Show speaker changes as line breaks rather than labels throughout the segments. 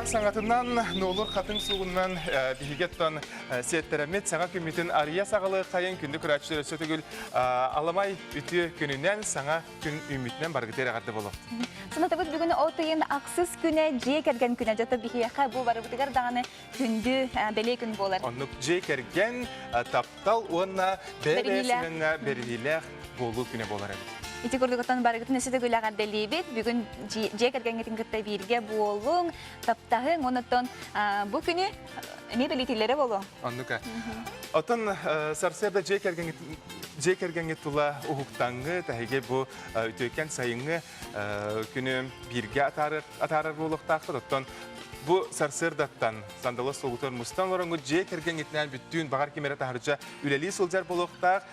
Чыычаах саҥатынан, нуолур хатыҥ суугунан биһиги оттон сиэттэрэммит саҥа күммүтүн арыйа саҕалыаххайын күндү көрөөччүлэр өссө төгүл аламай үтүө күнүнэн саҥа күн үүммүтүнэн барыгытыгар эҕэрдэ буолуо.
Санатабыт бүгүн от ыйын ахсыс күнэ дьиэ кэргэн күнэ дьото биһиэхэ бу барыбытыгар даҕаны күндү бэлиэ күн буолар.
Оннук дьиэ кэргэн таптал уонна бэйэ-бэйэ сыһыаҥҥа бэриниилээх буолуу күнэ буолар эбит.
Ити курдук оттон барыгытын өссө төгүл эҕэрдэлиибит. Бүгүн дьиэ кэргэҥҥитин кытта бииргэ буолуҥ, таптаһыҥ, онон бу күнү эмиэ бэлиэтииллэрэ буолуо.
Оннука. Оттон сарсыарда дьиэ кэргэҥҥит дьиэ кэргэҥҥит тула уһуктаҥҥыт, эһиги бу үтүөкэн сайыҥҥы күнү бииргэ атаарар буолуохтаахпыт. Оттон бу сарсыардаттан сандалы остуолгутугар мустан олороҥҥут дьиэ кэргэҥҥитинээн бүттүүн баҕар ким эрэ таһырдьа үлэлии сылдьар буолуохтаах.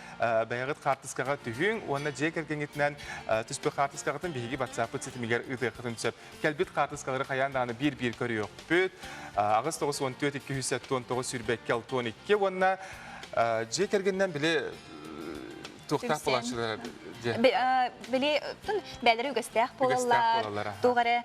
Бэйэҕит хаартыскаҕа түһүҥ уонна дьиэ кэргэҥҥитинээн түспүт хаартыскаҕытын биһиги WhatsApp-пыт ситимигэр ыытыаххытын сөп. Кэлбит хаартыскалары хайаан даҕаны биир-биир көрүөхпүт. 8 94 279 22 62 уонна дьиэ кэргэнинэн били туохтаах буолааччылар
Били бээлэри үгэстээх буолаллар, туох эрэ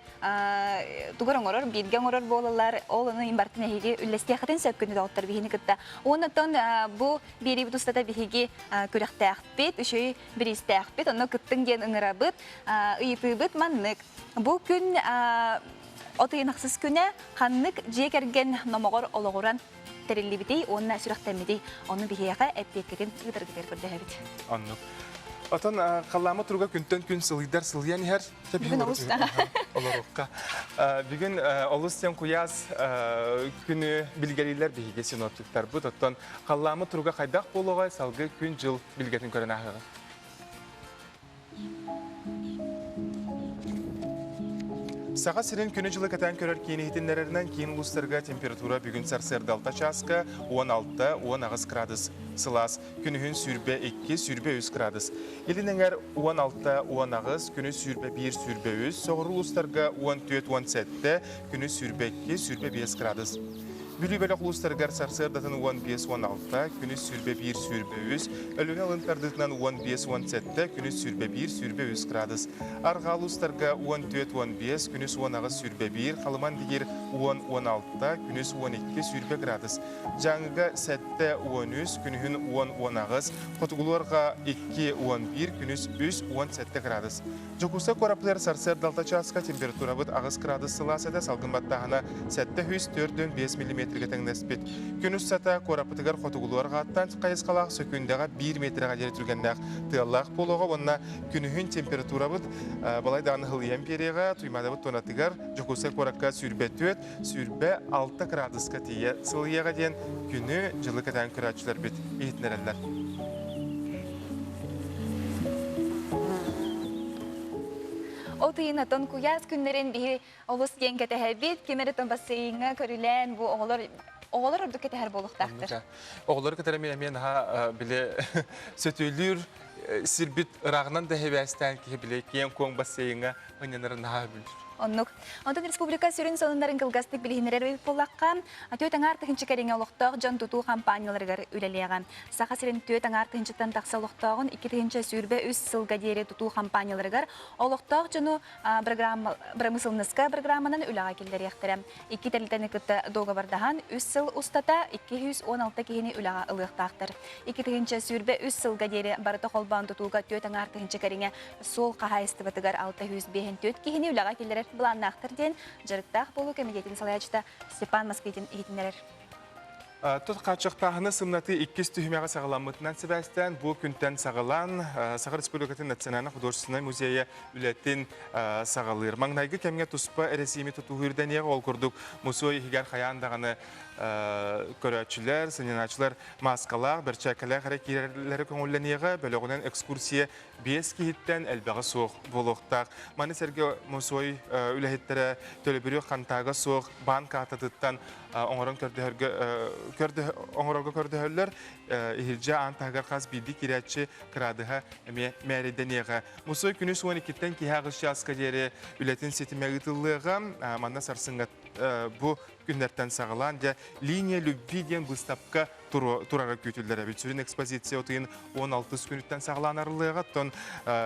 тугар оҥорор, бииргэ оҥорор буолаллар, ол ону барытын эһиги үллэстиэххитин сөп күнү доҕоттор биһини кытта. Уоннаттан бу биэриибит устата биһиги күрэхтээхпит, үчүгэй бириистээхпит, онно кыттыҥ диэн ыҥырабыт. Ыйытыыбыт маннык. Бу күн от ыйын ахсыс күнэ ханнык дьиэ кэргэн номоҕор олоҕуран тэриллибитий уонна сүрэхтэммитий? Ону биһиэхэ эппиэккитин ыытаргытыгар көрдөһөбүт.
Оннук. Отон халлаама туруга күнтэн күн сылыйдар сылыйан иһэр.
Бүгүн олус
олоруохха. Бүгүн олус диэн куйаас күнү билгэлииллэр биһиги синоптиктарбыт. Оттон халлаама туруга хайдах буолуоҕай салгыы күн-дьыл билгэтин көрөн ааһыаҕын. Саха сирин күнү-дьылы кэтээн көрөр киин иһитиннэрэринэн киин улуустарга температура бүгүн сарсыарда 6 чааска 16-18 градус сылаас, күнүһүн 22-23 градус. Илин эҥэр 16-18, күнүс 21-23, соҕуруу улуустарга 14-17, күнүс 22-25 градус. Бүлүү бөлөх улуустарыгар сарсыардатын 15-16, күнүс 21-23, Өлүөнэ алын тардыытынан 15-17, күнүс 21-23 градус. Арҕаа улуустарга 14-15, күнүс 18-21, Халыман Дигир 10-16, күнүс 12-20 градус. Дьааҥыга 7-13, күнүһүн 10-18, Хотугулуу-Арҕаа 2-11, күнүс 3-17 градус. Дьокуускай куораппытыгар сарсыарда алта чааска температурабыт 8 градус сылаас этэ, салгын баттааһына 745 миллиметргэ тэҥнэспит. Күн устата куораппытыгар хотугулуу арҕааттан хайысхалаах сөкүүндэҕэ 1 метрэҕэ диэри түргэннээх тыаллаах буолуоҕа уонна күнүһүн температурабыт балай даҕаны һылыйан биэриэҕэ. Туймаадабыт туонатыгар Дьокуускай куоракка 24, 26 градуска тиийэ сылыйыаҕа диэн күнү, дьылы кэтээн көрөөччүлэрбит иһитиннэрэллэр.
От ыйын отон куйаас күннэрин биһи олус диэн кэтэһэбит. Ким эрэ бассейҥҥа көрүлээн бу оҕолор оҕолор ордук кэтэһэр буолуохтаахтар.
Оҕолору кытары мен эмиэ наһаа били сөтүөлүүр сирбит ырааҕынан да хэбээстээн киһи били киэҥ-куоҥ бассейҥҥа ынньанарын наһаа сөбүлүүр.
Оннук. Онтон республика сүрүн сонуннарын кылгастык билиһиннэрэр эбит буоллахха, түөрт аҥаар тыһыынча кэриҥэ олохтоох дьон тутуу хампаанньаларыгар үлэлиэҕэ. Саха сирин түөрт аҥаар тыһыынчаттан тахса олохтооҕун 2023 сылга диэри тутуу хампаанньаларыгар олохтоох дьону бырамыысылыннаска программанан үлэҕэ киллэриэхтэрэ. Икки тэрилтэни кытта дуогабардаһан, үс сыл устата 216 киһини үлэҕэ ылыахтаахтар. 2023 сылга диэри барыта холбоон тутууга түөрт аҥаар тыһыынча кэриҥэ суол хаһаайыстыбатыгар 654 киһини үлэҕэ киллэрэр былааннаахтар диэн дьарыктаах буолуу кэмитиэтин салайааччыта Степан Москвитин иһитиннэрэр.
Тут хааччахтааһыны сымнатыы иккис түһүмэҕэ саҕаламмытынан сибээстээн бу күнтэн саҕалаан Саха Республикатын Национальнай художественнай музейа үлэтин саҕалыыр. Маҥнайгы кэмҥэ туспа эрэсиими тутуһуу ирдэниэҕэ, ол курдук мусуой иһигэр хайаан даҕаны көрөөччүлэр, сынньанааччылар мааскалаах, бэрчээккэлээх эрэ киирэллэрэ көҥүллэниэҕэ, бөлөҕүнэн экскурсия биэс киһиттэн элбэҕэ суох буолуохтаах. Маны сэргэ мусуой үлэһиттэрэ төлөбүрү хантаага суох баан каартатыттан оҥорон көрдөһөргө оҥорорго көрдөһөллөр. Иһирдьэ аан таһыгар хас биирдии киирээччи кыраадыһа эмиэ мээрэйдэниэҕэ. Мусуой күнүс 12-ттэн киэһэ аҕыс чааска диэри үлэтин ситимэ ыытыллыаҕа. Манна сарсыҥҥа бу күннэртэн саҕалаан дьэ «Линия любви» диэн быыстапка турара күүтүллэр эбит. Сүрүн экспозиция отыйын 16 күнүттэн саҕалаан арыллыаҕа. Оттон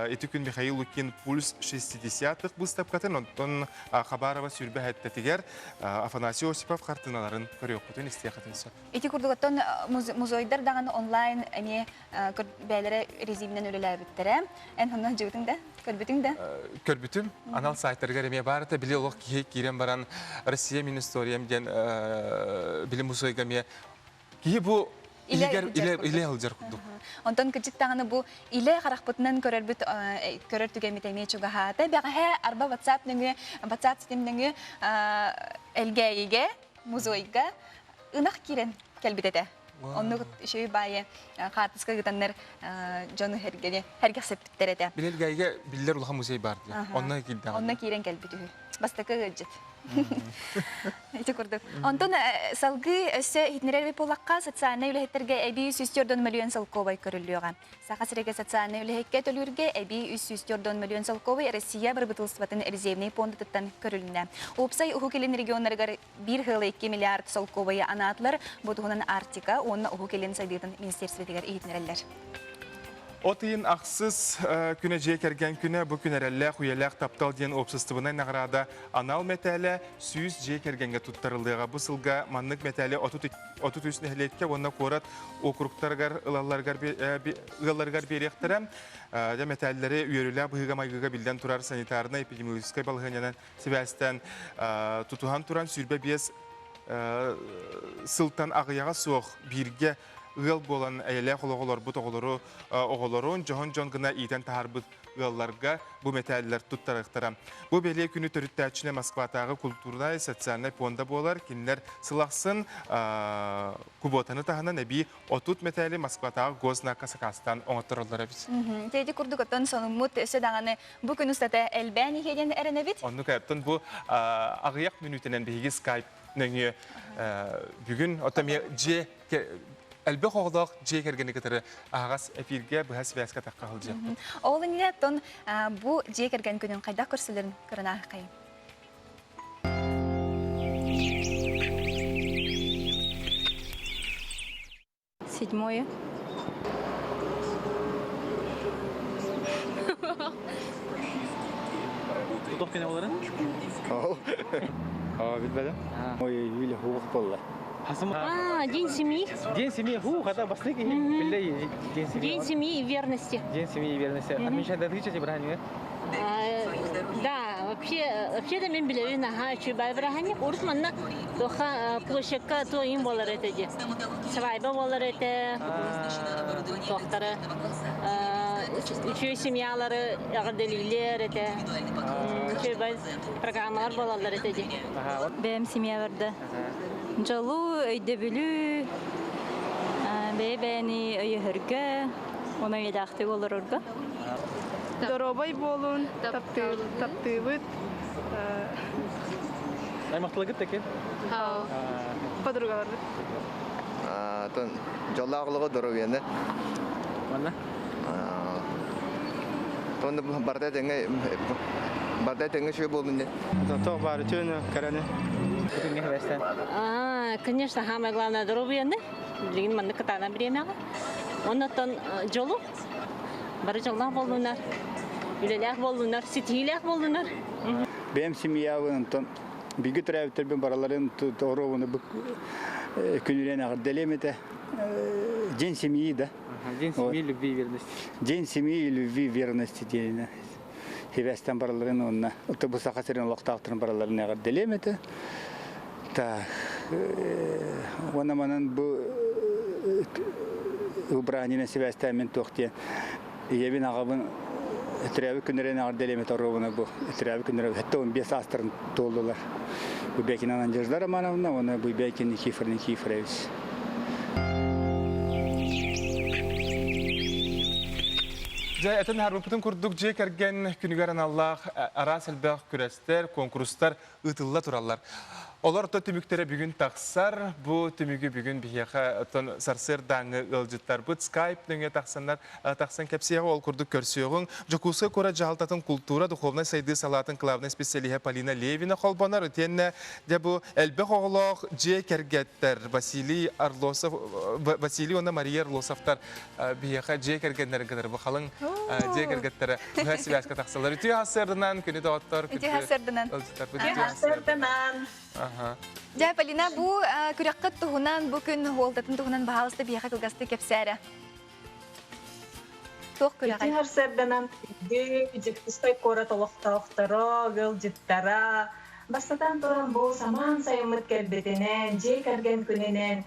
ити күн Михаил Лукин «Пульс 60-х» быыстапкатын, онтон Хабарова сүүрбэ сэттэтигэр Афанасий Осипов хартыыналарын көрүөххүтүн, истиэххитин сөп.
Ити курдук оттон музейдар даҕаны онлайн эмиэ бэйэлэрэ резиминэн үлэлээбиттэрэ. Эн онно сылдьыбытыҥ да? Көрбүтүҥ да?
Көрбүтүм. Анал сайтарыгар эмиэ баар этэ. Били олох киһи киирэн баран Россия мин историям диэн били музейга эмиэ киһи бу илигэр илэ сылдьар курдук.
Онтон кырдьык даҕаны бу илэ харахпытынан көрөрбүт көрөр түгэммит эмиэ чугаһаата. Бэҕэһээ арба WhatsApp нөҥүө WhatsApp ситим нөҥүө Элгээйигэ музейга ынах киирэн кэлбит этэ. Оннук үчүгэй баайы хаартыска ыытаннар дьону эргэни сэргэхсэппиттэр этэ.
Билэлгээйигэ биллэр улахан музей баар дии. Онно киирдэҕин.
Онно киирэн кэлбит үһү. Бастакы ыалдьыт. Ити курдук. Онтон салгыы өссө иһитиннэрэр буоллахха, социальнай үлэһиттэргэ эбии 104 мөлүйүөн солкуобай көрүллүөҕэ. Саха сиригэр социальнай үлэһиккэ төлүүргэ эбии 304 мөлүйүөн солкуобай Россия бырабыыталыстыбатын резервнэй пуондатыттан көрүлүннэ. Уопсай Уһук Илин регионнарыгар биир ыала 2 миллиард солкуобайы анаатылар. Бу туһунан Арктика уонна Уһук Илин сайдыытын министиэристибэтигэр иһитиннэрэллэр.
От ыйын ахсыс күнэ дьиэ кэргэн күнэ бу күн эрэллээх үйэлээх таптал диэн уопсастыбаннай наҕараада анал мэтээлэ 100 дьиэ кэргэҥҥэ туттарыллыаҕа. Бу сылга маннык мэтээли 33 нэһилиэккэ уонна куорат округтарыгар ылалларыгар ыалларыгар биэриэхтэрэ. Дьэ мэтээллэри үөрүүлээх быһыыга-майгыга биллэн турар санитарнай-эпидемиологическай балаһыанньанан сибээстээн тутуһан туран 25 сылтан аҕыйаҕа суох бииргэ ыал буолан эйэлээх олоҕу олорбут оҕолору оҕолорун дьоһун дьон гына иитэн таһаарбыт ыалларга бу мэтээллэр туттарыахтара. Бу бэлиэ күнү төрүттээччинэ Москватааҕы культурнай социальнай пуонда буолар. Кинилэр сыл ахсын кубуотаны таһынан эбии 30 мэтээли Москватааҕы гознакка сакаастаан оҥоттороллор эбит.
Ити курдук оттон сонуммут өссө даҕаны бу күн устата элбээн иһиэ диэн эрэнэбит.
Оннук оттон бу аҕыйах мүнүүтэнэн биһиги скайп нөҥүө бүгүн оттон дьиэ элбэх оҕолоох дьиэ кэргэни кытары аһаҕас эфиргэ быһа связка тахха сылдьыахпыт.
Ол иннинэ оттон бу дьиэ кэргэн күнүн хайдах көрсөлөрүн көрөн ааһыаххайын.
Седьмое.
Тутох кene оларын?
Аа, билбедим. Ой, Юля хух болла.
А, День семьи.
День семьи, ху, хата бастык и День семьи.
День семьи и верности.
День семьи и верности. Отмечать отличие браһынньыгы?
Да, вообще, вообще-то мен билэбин аха үчүгэй бырааһынньык. Урут манна туха площадка то им болар этэ ди. Свадьба болар этэ. Туохтары үчүгэй семьялары эҕэрдэлииллэр этэ. Үчүгэй программалар болаллар этэ ди.
Бэйэм семья барда. Дьолу, өйдөбүлү, бэйэ-бэйэни өйөһөргө, оны үйэлээхтик олорорго.
Доруобай буолун, таптыыбыт.
Аймақтылыгыт таки?
Подругаларбыт.
Тон дьоллоох доруобуйаны.
Манна?
Тон барда тэҥэ барда тэҥэ шөй буолун
Тоқ бары төнө кәрәне.
А, конечно, самое главное доруобуйаны. Билигин маннык кытаана бириэмэҕэ. Оннуттан дьолу бары дьоллоох буоллунар, үлэлээх буоллунар, ситиһиилээх буоллунар.
Бэйэм семьябын онтон биги төрөөбүттэрбин бараларын оруобуну күнүрэн эҕэрдэлиэм этэ. День семьи, да?
День семьи, любви и верности.
День семьи, любви и верности диэн хибэстэн бараларын уонна бу Саха сирин олохтоохторун бараларын эҕэрдэлиэм этэ. Так, уонна манан бу убранина сибээстээн туох диэн ийэбин аҕабын төрөөбүт күннэрин эҕэрдэлиэм этэ оруобуна бу төрөөбүт күннэрэ 75 саастарын туоллулар. Бубекина Надежда Романовна уонна Бубекин Никифор Никифорович.
Дьэ, этэн аһарбыппытын курдук дьиэ кэргэн күнүгэр аналлаах араас элбэх күрэстэр, куонкурустар ыытылла тураллар. Олор то түмүктэрэ бүгүн тахсар. Бу түмүгү бүгүн биһиэхэ оттон сарсыардааҥҥы ыалдьыттарбыт Skype нөҥүө тахсаннар тахсан кэпсиэҕэ ол курдук көрсүөҕүҥ. Дьокуускай куорат дьаһалтатын култуура духовнай сайдыы салаатын главнай специалиһа Полина Левина холбонор. Итиэннэ дьэ бу элбэх оҕолоох дьиэ кэргэттэр Василий Орлосов Василий уонна Мария Орлосовтар биһиэхэ дьиэ кэргэннэрин кытары бу халыҥ дьиэ кэргэттэрэ быһа связка тахсаллар. Үтүө сарсыарданан күнү доҕоттор.
Үтүө сарсыарданан.
Үтүө
сарсыарданан.
Дьэ, Полина, бу күрэххит туһунан, бу күн уолтатын туһунан баһаалыста биһиэхэ кылгастык кэпсээрэ. Туох күрэҕэй?
Үтүө сарсыарданан күндү Дьокуускай куорат олохтоохторо, ыалдьыттара, Бастатан туран, бу самаан сайыммыт кэлбитинэн, дьиэ кэргэн күнүнэн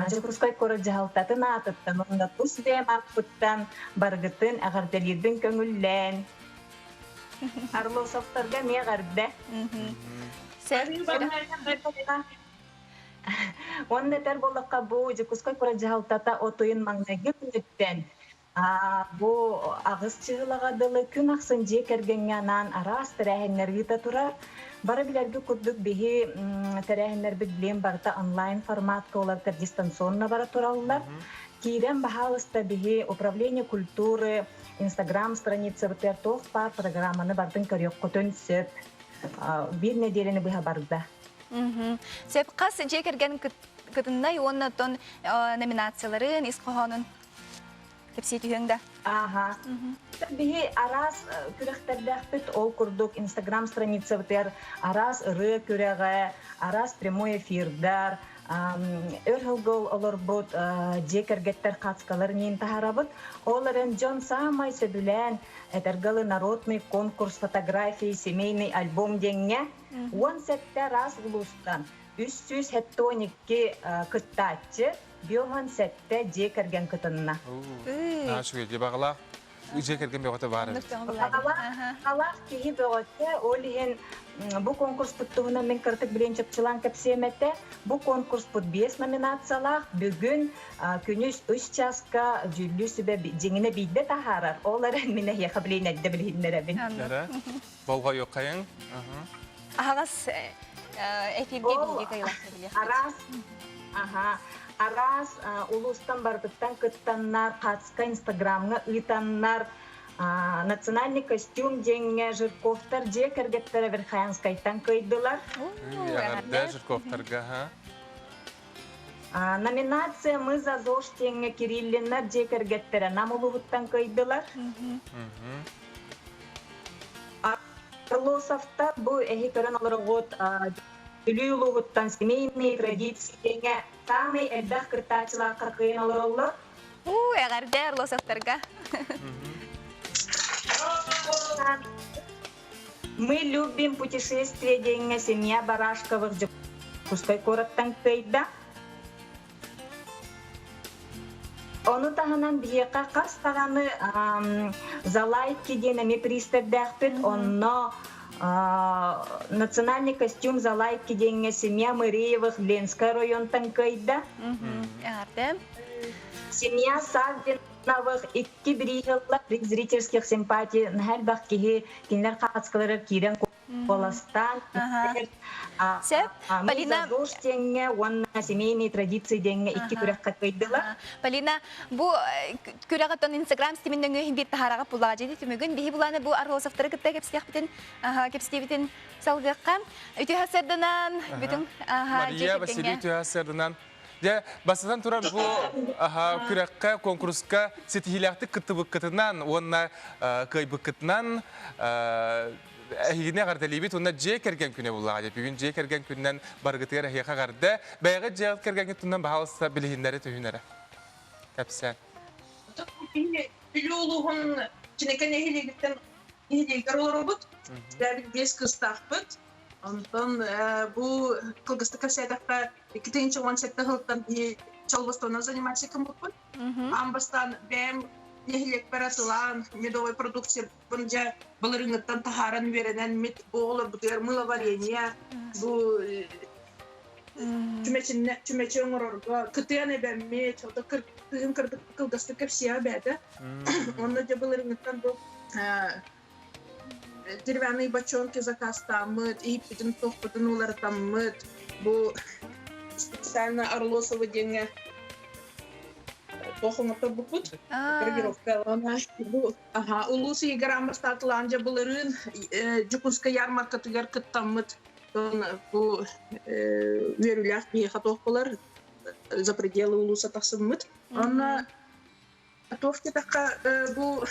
Дьокуускай куорат дьаһалтатын аатыттан уонна тус бэйэм ааппыттан барыгытын эҕэрдэлиирбин көҥүллээн. Орлосовтарга эмиэ эҕэрдэ. Уонна этэр буоллахха, бу Дьокуускай куорат дьаһалтата от ыйын маҥнайгы күнүттэн Бу аҕыс чыһылаҕа дылы күн ахсын дьиэ кэргэҥҥэ анаан араас тэрээһиннэр ыыта турар. Бары билэргэ курдук биһи тэрээһиннэрбит билиэн барыта онлайн форматка олордор дистанционно бара тураллар. Киирэн баһаалыста биһи управление культуры инстаграм страницабытыгар туох баар программаны бардын көрүөххүтүн сөп. Биир нэдиэлэни быһа барда.
Сөп хас дьиэ кэргэн кытыннай уонна оттон номинацияларын, ис хоһоонун Кэпсии түһүөҥ да?
Ааха. Биһи араас күрэхтэрдээхпит. Ол курдук Инстаграм страницабытыгар араас ырыа күрэҕэ, араас прямой эфирдар, өр сылга олорбут дьиэ кэргэттэр хацкаларын иин таһаарабыт. Ол эрэн дьон саамай сөбүлээн этэргалы народный конкурс фотографии семейный альбом диэҥҥэ 17 араас улуустан 372 кыттааччы 57 дьиэ кэргэн кытынна.
Наһаа үчүгэй дии баҕалаах дьиэ кэргэн бөҕөтө баар эбит.
Баҕалаах киһи бөҕөтө, ол иһин бу конкурспут туһунан мин кыратык билиэн чопчулаан кэпсиэм этэ. Бу конкурспут биэс номинациялаах. Бүгүн күнүс үс чааска дьүүллүүр сүбэ дьиҥинэ биирдэ таһаарар. Ол эрэн мин эһиэхэ билиэн эрдэ билиһиннэрэбин.
Болҕойуоххайыҥ.
Аһаҕас эфиргэ биһиги кыайылаахтар билиэхпит.
Араас, аха, араас улуустан барытыттан кыттаннар, Хацка Инстаграмҥа ыытаннар, национальный костюм диэҥҥэ Жирковтар дьиэ кэргэттэрэ Верхоянскайтан кыайдылар.
Эҕэрдэ Жирковтарга, ха.
Номинация «Мы за ЗОЖ» диэҥҥэ Кириллиннар дьиэ кэргэттэрэ Нам улууһуттан кыайдылар. Орлосовтар бу эһи көрөн олороҕут Бүлүү улууһуттан семейные традиции диэҥҥэ саамай элбэх кыттааччылаахха кыайан олороллор.
Уу, эҕэрдэ Орлосовтарга.
Мы любим путешествие диэҥҥэ семья Барашковых Дьокуускай куораттан кыайда. Ону таһынан биһиэхэ хас даҕаны за лайки диэн эмиэ приистэрдээхпит. Онно национальный костюм за лайки диэҥҥэ семья Мыреевых Ленскай районтан кыайда. Семья Саввиновых икки бирииһи ылла зрительских симпатий наһаа элбэх киһи кинилэр хаацкаларыгар киирэн куоластаан
Сөп. Полина
диэҥҥэ уонна семейные традиции диэҥҥэ икки күрэххэ кыайдылар.
Полина, бу күрэҕиттэн Инстаграм ситимин нөҥүө иһин биир таһаараҕа пулаадьы түмүгүн биһи булааны бу Орлосовтары кытта кэпсиэхпитин кэпсиэбитин салгыахха. Үтүө сарсыарданан бүтүн
Мария Василий үтүө сарсыарданан Дьэ, бастатан туран бу күрэххэ, куонкуруска ситиһиилээхтик кыттыбыккытынан уонна кыайбыккытынан эһигини эҕэрдэлиибит уонна дьиэ кэргэн күнэ буллаҕа дии. Бүгүн дьиэ кэргэн күнүнэн барыгытыгар эһиэхэ эҕэрдэ. Бэйэҕит дьиэҕит кэргэҥҥит туһунан баһаалыста билиһиннэри түһүн эрэ. Кэпсээн.
Бүлүү улууһун Чинэкэ нэһилиэгиттэн нэһилиэгэр олоробут. Бэйэбит биэс кыыстаахпыт. Онтон бу кылгастык кэпсээтэххэ, 2017 сылтан биһи чолбостонон заниматься кыммыппыт. Аан бастаан бэйэм нэһилиэкпэр атылаан медовай продукциябын дьэ былырыҥҥыттан таһааран үөрэнэн мит бу оҕолорбутугар мыло варенье бу чүмэчиннэ чүмэчи оҥорорго кытыан эбэммит ото кыһын кылгастык кэпсиэҕэ бэйэтэ онно дьэ былырыҥҥыттан бу деревянные бочонки заказтааммыт, иһиппитин туохпутун уларытаммыт. Бу специально Орлосова диэҥҥэ туох оҥотторбуппут. Гравировкалана бу аха улуус иһигэр аммастаатылаан дьэ былырыын Дьокуускай ярмаркатыгар кыттаммыт бу үөрүүлээх биһиэхэ туох буолар за пределы улууса тахсыммыт. Онно туох диэтэххэ бу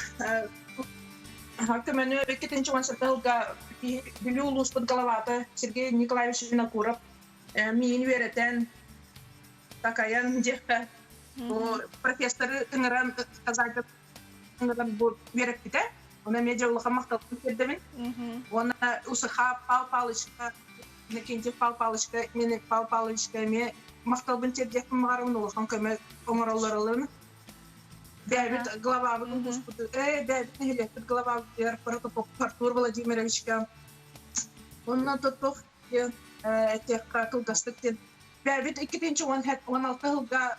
көмөнү иккитинчи уон сылга Бүлүү улууспут главата Сергей Николаевич Винокуров миин үөрэтэн такайан диэххэ бу профессоры ыҥыран сказать ыҥыран бу үөрэппитэ. Оны эмиэ дьэ улахан махталбын тиэрдэбин. Уонна УСХ Пал Палычка Иннокентий Пал Палычка мин Пал Палычка эмиэ махталбын тиэрдиэхпин баҕарабын улахан көмө оҥороллорун бэйэбит главабыт улууспут э бэйэбит нэһилиэкпит главабытыгар Протопоп Артур Владимировичка онно тотох диэн этиэххэ кылгастык диэн бэйэбит иккитинчи 16 сылга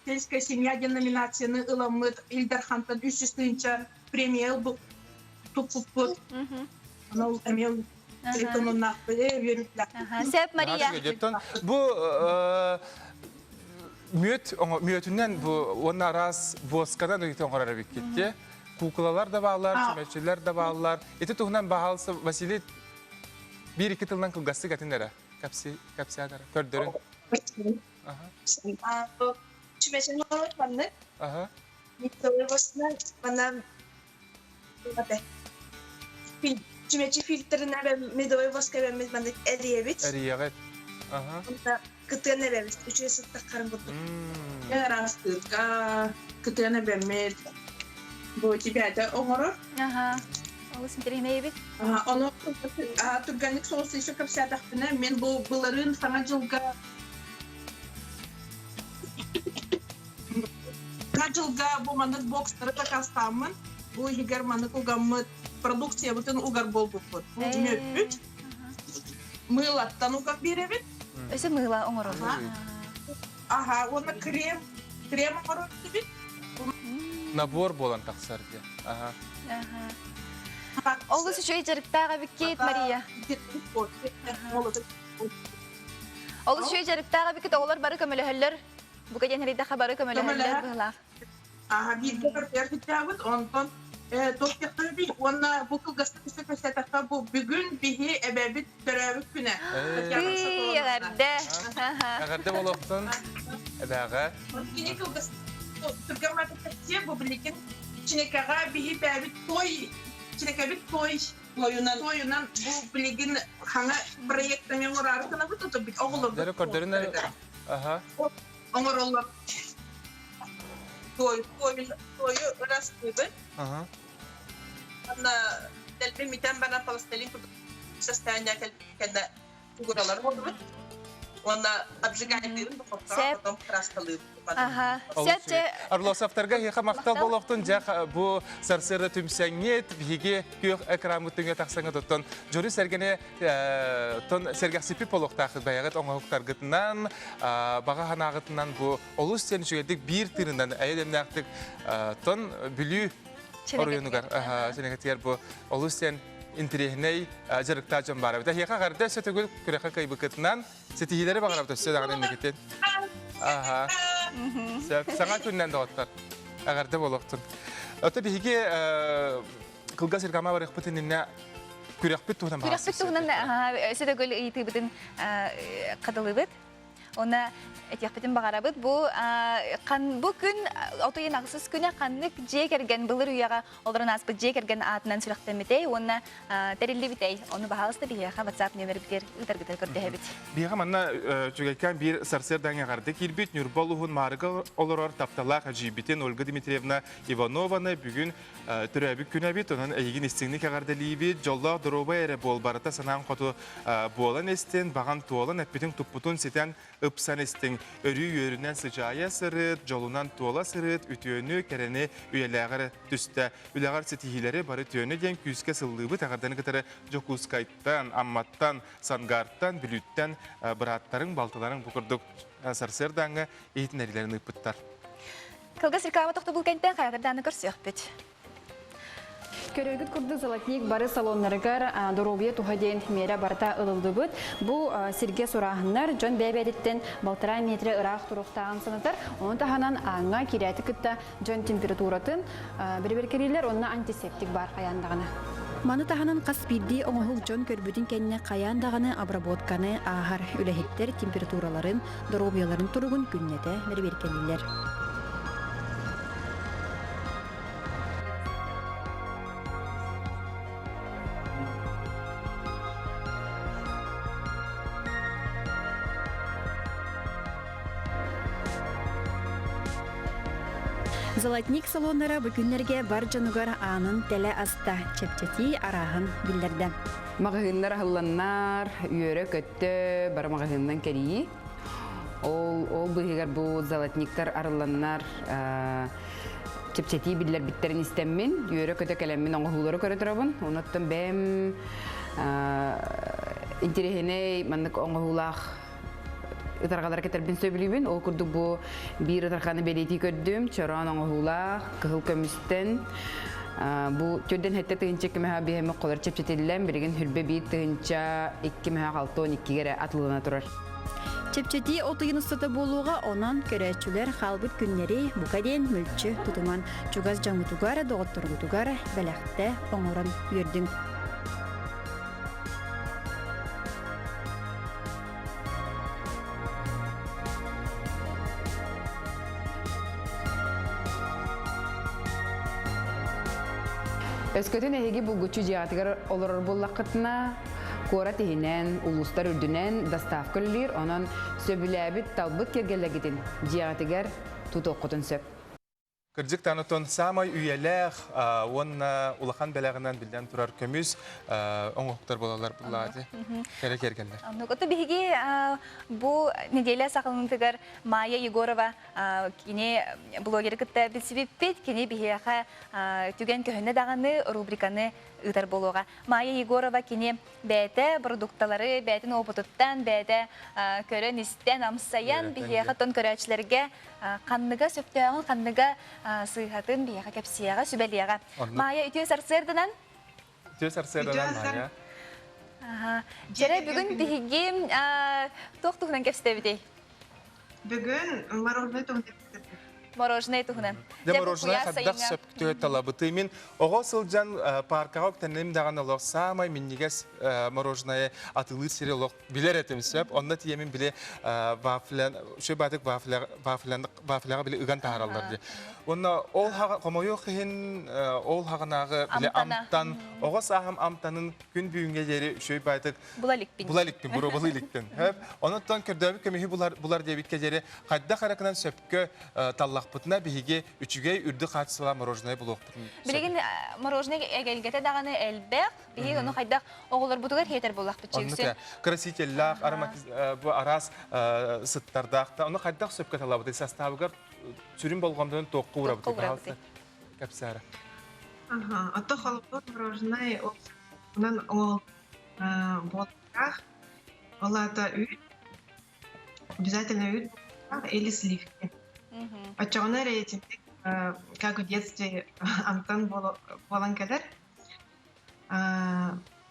сельская семья диэн номинацияны ыламмыт Ил Дархантан 300 тыһыынча премия туппуппут Анал эмиэ
Сеп Мария.
Бу мүөт мүөтүнэн бу уонна араас восканан ыйыты оҥорор эбиккит Куукулалар да бааллар, чүмэчилэр да бааллар. Ити туһунан баһаалса Василий биир икки тылынан кылгастык этин эрэ. Кэпси кэпсээн эрэ. Көрдөрүн.
Чүмэчини маннык.
Аха.
Манна Чүмэчи фильтрин медовый воска эбэммит маннык эрийэбит.
Эрийэҕит. Аха.
Кытыан эбэбит. Үчүгэй сыттаххарын курдук. Ыраастыырга кытыан эбэммит. Бу тибээтэ оҥорор.
Аха. Олус интэриэһинэй эбит.
Ону түргэнник соҕус еще кэпсээтэхпинэ, мен бу былырыын Саҥа дьылга Саҥа дьылга бу маннык бокстары сакаастааммын, бу иһигэр маннык угаммыт продукциябытын угар буолбуппут. Бу мүөппүт. Мыылаттан уган биэрэбит.
Өсө мыыла оҥороллор.
Аха, уонна крем, крем оҥорор этибит.
Набор буолан тахсар диye. Аха.
Олус үчүгэй дьарыктаах эбиккит, Мария. Олус үчүгэй дьарыктаах эбиккит, оҕолор бары көмөлөһөллөр. Бука диэн эрийдэххэ бары көмөлөһөллөр быһылаах.
Аха, бииргэ көрдөөхүттээбит, онтон туох уонна бу кылгастык кэпсээтэххэ бу бүгүн биһи эбэбит төрөөбүт күнэ.
Эҕэрдэ.
Эҕэрдэ буолуохтун. Эбээҕэ.
Кини кылгас түргэн матыккаччы бу билигин Чинэкэҕэ биһи бэйэбит той Чинэкэбит той Тойунан тойунан бу билигин хаҥа проектами оҥораары гынабыт оту оҕолорбут.
Дөрө көрдөрүн Аха.
Оҥороллор. Той, той, тойу ырастыыбын.
Аха.
Анна дэлби митэн баран пластилин курдук состояние кэннэ фигуралар болбут. Уонна обжигайдыырын духовкаҕа потом краскалыыр.
Аха. Сәтче
Орлосовтарга хиха махтал болоқтун жа бу сарсыарда түмсәңет биһиги күөх экраммыт түҥэ тахсаҥа тоттон дьору сэргэни тон сэргэхсиппит болохтаахыт баягыт оҥоһуктаргытынан баҕа санааҕытынан бу олус сен үчүгэйдик биир тыынынан эйэ-дэмнээхтик тон Бүлүү оройуонугар сэнэгэтигэр бу олус сен интириэһинэй дьарыктаах дьон баар эбит. Эһиэхэ эҕэрдэ өссө төгүл күрэххэ кыайбыккытынан ситиһиилэри баҕарабыт өссө даҕаны инникитин. Аха. Сөп. Саҥа күннэн доҕоттор. Эҕэрдэ буолуохтун. Ото биһиги кылгас реклама барыахпытын иннинэ күрэхпит туһунан
Күрэхпит туһунан өссө төгүл ыйытыыбытын хатылыыбыт. Уонна этиэхпитин баҕарабыт, бу бу күн отуйун ахсыс күнэ ханнык дьиэ кэргэн былыр үйэҕэ олорон ааспыт дьиэ кэргэн аатынан сүрэхтэммитэй уонна тэриллибитэй. Ону баһаалыста биһиэхэ WhatsApp нүөмэрбитигэр ыытаргытыгар көрдөһөбүт.
Биһиэхэ манна үчүгэйкээн биир сарсыардаҥ эҕэрдэ киирбит Ньурба улууһун Маарыга олорор тапталаах эдьиийбитин Ольга Дмитриевна Иванованы бүгүн төрөөбүт күнэ эбит. Онон эйигин истиҥник эҕэрдэлиибит. Дьоллоох доруобай эрэ буол барыта санаан хоту буолан истин, баҕан туолан, эппитин туппутун ситэн ыпсан истиҥ. Өрүү үөрүнэн сыдьаайа сырыт, дьолунан туола сырыт, үтүөнү, кэрэни үйэлээҕэр түстэ. Үлэҕэр ситиһиилэри бары түөнү диэн күүскэ сыллыыбыт эҕэрдэни кытары Дьокуускайтан, Амматтан, Сангаартан, Бүлүүттэн бырааттарыҥ, балтыларыҥ бу курдук сарсыардааҥҥы иһитиннэриилэрин ыыппыттар.
Кылгас реклама тохтобул кэнтэн хайатардааны көрсүөхпүт.
Көрөргүт курдук Золотник бары салоннарыгар доруобуйа туһа диэн миэрэ барыта ылыллыбыт. Бу сиргэ сурааһыннар дьон бэйэ-бэйэтиттэн балтараа метрэ ыраах туруохтааҕын санатар. Ону таһынан ааҥҥа кирээти кытта дьон температуратын бэрэбиэркэлииллэр уонна антисептик баар хайаан даҕаны. Маны таһынан хас биирдии оҥоһук дьон көрбүтүн кэннэ хайаан даҕаны обработканы ааһар үлэһиттэр температураларын, доруобуйаларын туругун күннэтэ бэрэбиэркэлииллэр. Золотник салоннара бу күннэргэ бар дьонугар аанын тэлэ аста, чэпчэтии арааһын биллэрдэ.
Маҕаһыыннар аһылланнар, үөрэ-көттө, бары маҕаһыыннан кэрийии. Ол, ол быыһыгар бу золотниктар арылланнар чэпчэтии биллэрбиттэрин истэммин, үөрэ-көтө кэлэммин оҥоһуулары көрө турабын. Онуттан бэйэм интэриэһинэй маннык оҥоһуулаах ытарҕалары кэтэрбин сөбүлүүбүн. Ол курдук бу биир ытарҕаны бэлиэтии көрдүм. Чороон оҥоһуулаах, кыһыл көмүстэн. Бу төрдөн хэттэ тыһынча көмөһө биһэмик холор чэпчэтиллэн, билигин хүрбэ биир тыһынча икки мөһө алтон иккигэ эрэ атыллана турар.
Чэпчэтии от ыйын устата буолуоҕа, онон көрөөччүлэр хаалбыт күннэри бука диэн мүлчү тутуман чугас дьоҥҥутугар, доҕотторгутугар бэлэхтэ оҥорон үөрдүҥ.
Өскөтүн эһиги булгуччу дьиэҕитигэр олорор буоллаххытына, куорат иһинэн, улуустар үрдүнэн доставка үлэлиир, онон сөбүлээбит, талбыт киэргэллэргитин дьиэҕитигэр тутуоххутун сөп.
Кырдьык таанытон саамай үйэлээх уонна улахан бэлэҕинэн биллэн турар көмүс оҥоһуктар буолаллар буллаати. Кэрэ киэргэллэр.
Оннук. Биһиги бу неделя саҕаланыытыгар Майя Егорова кини блогеры кытта билсибиппит. Кини биһиэхэ түгэн көһүнэ даҕаны рубриканы ыытар буолуоҕа. Майя Егорова кини бэйэтэ продукталары бэйэтин опытыттан бэйэтэ көрөн-истэн, амсайан биһиэхэ тон көрөөччүлэргэ ханныга сөптөөҕүн, ханныга сыыһатын биһиэхэ кэпсиэҕэ, сүбэлиэҕэ. Майя үтүө сарсыарданан.
Үтүө сарсыарданан, Майя.
Дьэрэ, бүгүн биһиги туох туһунан кэпсэтэбитий?
Бүгүн мороженое туһунан
Мороженое туһунан.
Дьэ, мороженое хайдах сөптөө талабытый? Мин оҕо сылдьан паркаҕа үктэнним даҕаны олох саамай минньигэс мороженое атыылыыр сири олох билэр этим сөп. Онно тиийэмин били вафля, үчүгэй баатык вафля, вафляҕа били ыган таһаараллар дии. Уонна ол хомойуох иһин ол хаҕынааҕы били амтан, оҕо сааһым амтанын күн бүгүҥҥэ диэри үчүгэй баатык
Була иликпин.
Була иликпин, буруобалыы иликпин. Онуттан көрдөөбүт көмүһү булар, булар диэбиккэ диэри хайдах эрэ гынан сөпкө таллахпытына биһиги үчүгэй үрдүк хаачыстыбалаах мороженое булуохпутун
Билигин мороженое эгэлгэтэ даҕаны элбэх. Биһиги ону хайдах оҕолорбутугар хиэтэр буоллахпыт
Оннук красителлаах, бу араас сыттардаах да, ону хайдах сөпкө талабытый составыгар сүрүн болҕомтотун туохха уурабытый? Пожалуйста, кэпсээра.
Ага, а то холобур мороженое онон ол буолбатах. Ол аата үүт, обязательно үүт или сливки. Оччоҕуна рейтинг как в детстве амтан буолан кэлэр.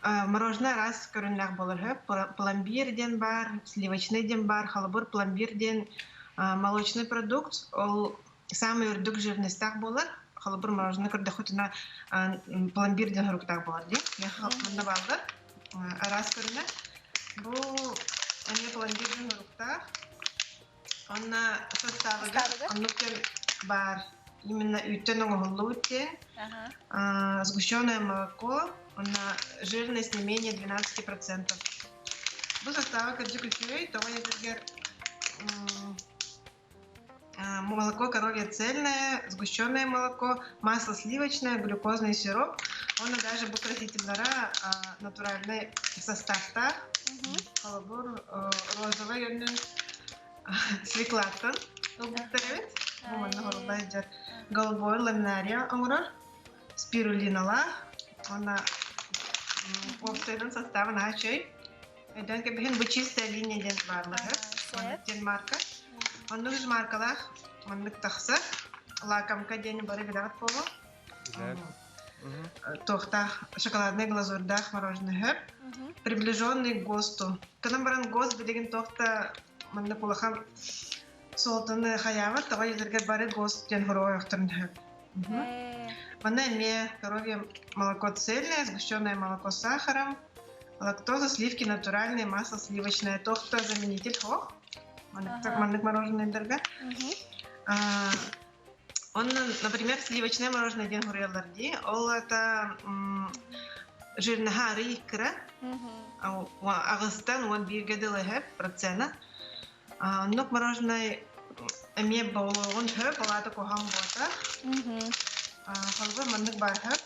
Мороженое араас көрүҥнээх буолар сөп. Пломбир диэн баар, сливочный диэн баар, холобур пломбир диэн молочный продукт, ол саамай үрдүк жирностаах буолар. Холобур, мороженое көрдөххүтүнэ пломбир диэн соруктаах буолар дии. Миэхэ манна бааллар араас көрүҥэ. Бу эмиэ пломбир диэн соруктаах. Онно составыгар оннук баар именно үүттэн оҥоһуллубут диэн. Сгущенное молоко, онно жирность не менее 12%. Бу состава кырдьык үчүгэй, тоҕо диэтэргэр Молоко коровье цельное, сгущенное молоко, масло сливочное, глюкозный сироп. Он даже бу красителлара натуральный составтаах. Холобур, розовай өннүн свеклаттан ылбыттар эбит. Бу манна хорулла сылдьар голубой ламинария оҥорор, спирулиналаах. Уонна уопсайынан состава наһаа үчүгэй. Өйдөөн кэбиһин, бу чистая линия диэн бааллар. Маннык диэн марка. Оннук үс маркалаах маннык тахсар. Лакомка диэни бары билэҕит буолуо.
Туохтаах шоколадный глазурдаах мороженое хөп. Приближенный к ГОСТу. Кынан баран ГОСТ билигин туохта маннык улахан суолтаны хайаабат, тоҕо елерге бары ГОСТ диэн хоруойохторун хөп. Манна эмиэ коровье молоко цельное, сгущенное молоко с сахаром, лактоза, сливки натуральные, масло сливочное, туохта заменитель хох. Маннык мороженое Он, например, сливочное мороженое диэн суруйаллар дии. Ол это жирнаһа арый кыра. Аҕыстан 11-гэ дылы сөп процена. Оннук мороженое эмиэ болуоҕун сөп, ол аата куһаҕан буолбатах. Холобур, маннык баар сөп.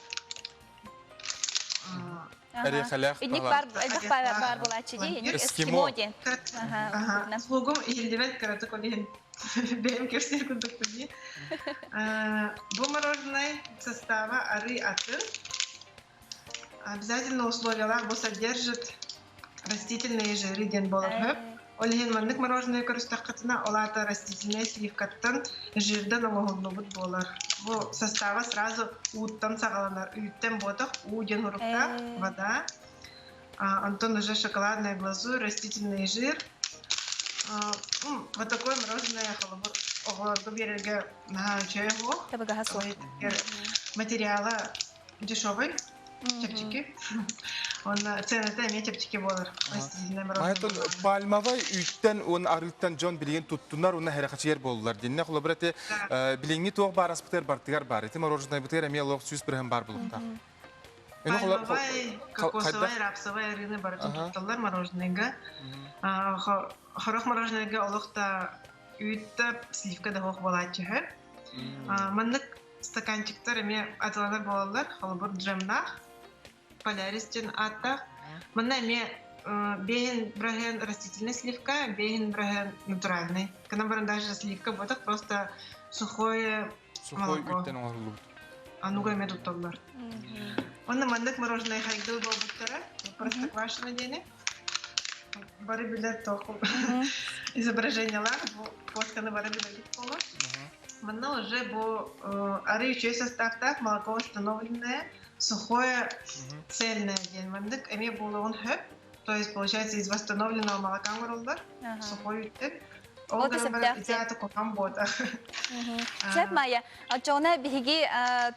Эриэхэлээх
Инник бар элбэх бар буолааччы дии. Инник эскимо диэн.
Слугум иһиллибэт кыратык ол иһин бэйэм кэпсиир курдукпун дии. Бу мороженое состава арый атын. Обязательно условиялаах бу содержит растительные жиры диэн буолар сөп. Ол иһин маннык мороженое көрүстэххитинэ, ол аата растительнай сливкаттан жирдан оҥоһуллубут буолар. Бу состава сразу ууттан саҕаланар. Үүттэн буотах, уу диэн уруктаах, вода. Онтон уже шоколадная глазурь, растительный жир. Вот такое мороженое холобур оҕолорго биэрэргэ наһаа үчүгэй суох.
Табыгаһа суох.
Материала дешевый, чэпчэки. Онно цената эмиэ чэпчэки буолар.
Поэтому пальмовай үүттэн уон арыыттан дьон билигин туттунар уонна хэрэхэчийэр буоллулар. Динне холобур эти билиҥҥи туох баар аспытыгар бартыгар баар. Ити мороженайбытыгар эмиэ олох 100% баар булуктаах.
Пальмовай, кокосовай, рапсовай арыыны барытын тутталлар мороженайга. Хорох мороженайга олох да үүт да сливка да суох буолааччы үһү. Маннык стаканчиктар эмиэ атыланар буолаллар. Холобур, джемнаах, Полярис диэн ааттаах. Манна эмиэ бэйэн быраһыан растительный сливка, бэйэн быраһыан натуральный. Кынан баран даже сливка буотах, просто сухое
Сухой үүттэн оҥоһуллубут.
Ануга эмиэ тутталлар. Онно маннык мороженое хайгыл буолбуттара. Простоквашино диэни. Бары билэр току изображениялар бу фотканы бары билэрбит буолар. Манна уже бу арыы үчүгэй составтаах молоко восстановленное, сухое, цельное диэн маннык эмиэ буолуоҕун сөп. То есть, получается, из восстановленного молока оҥороллор, сухой үүттэн. Ол гынан баран ити аата куһаҕан буота.
Сөп, Майя. Оччоҕуна биһиги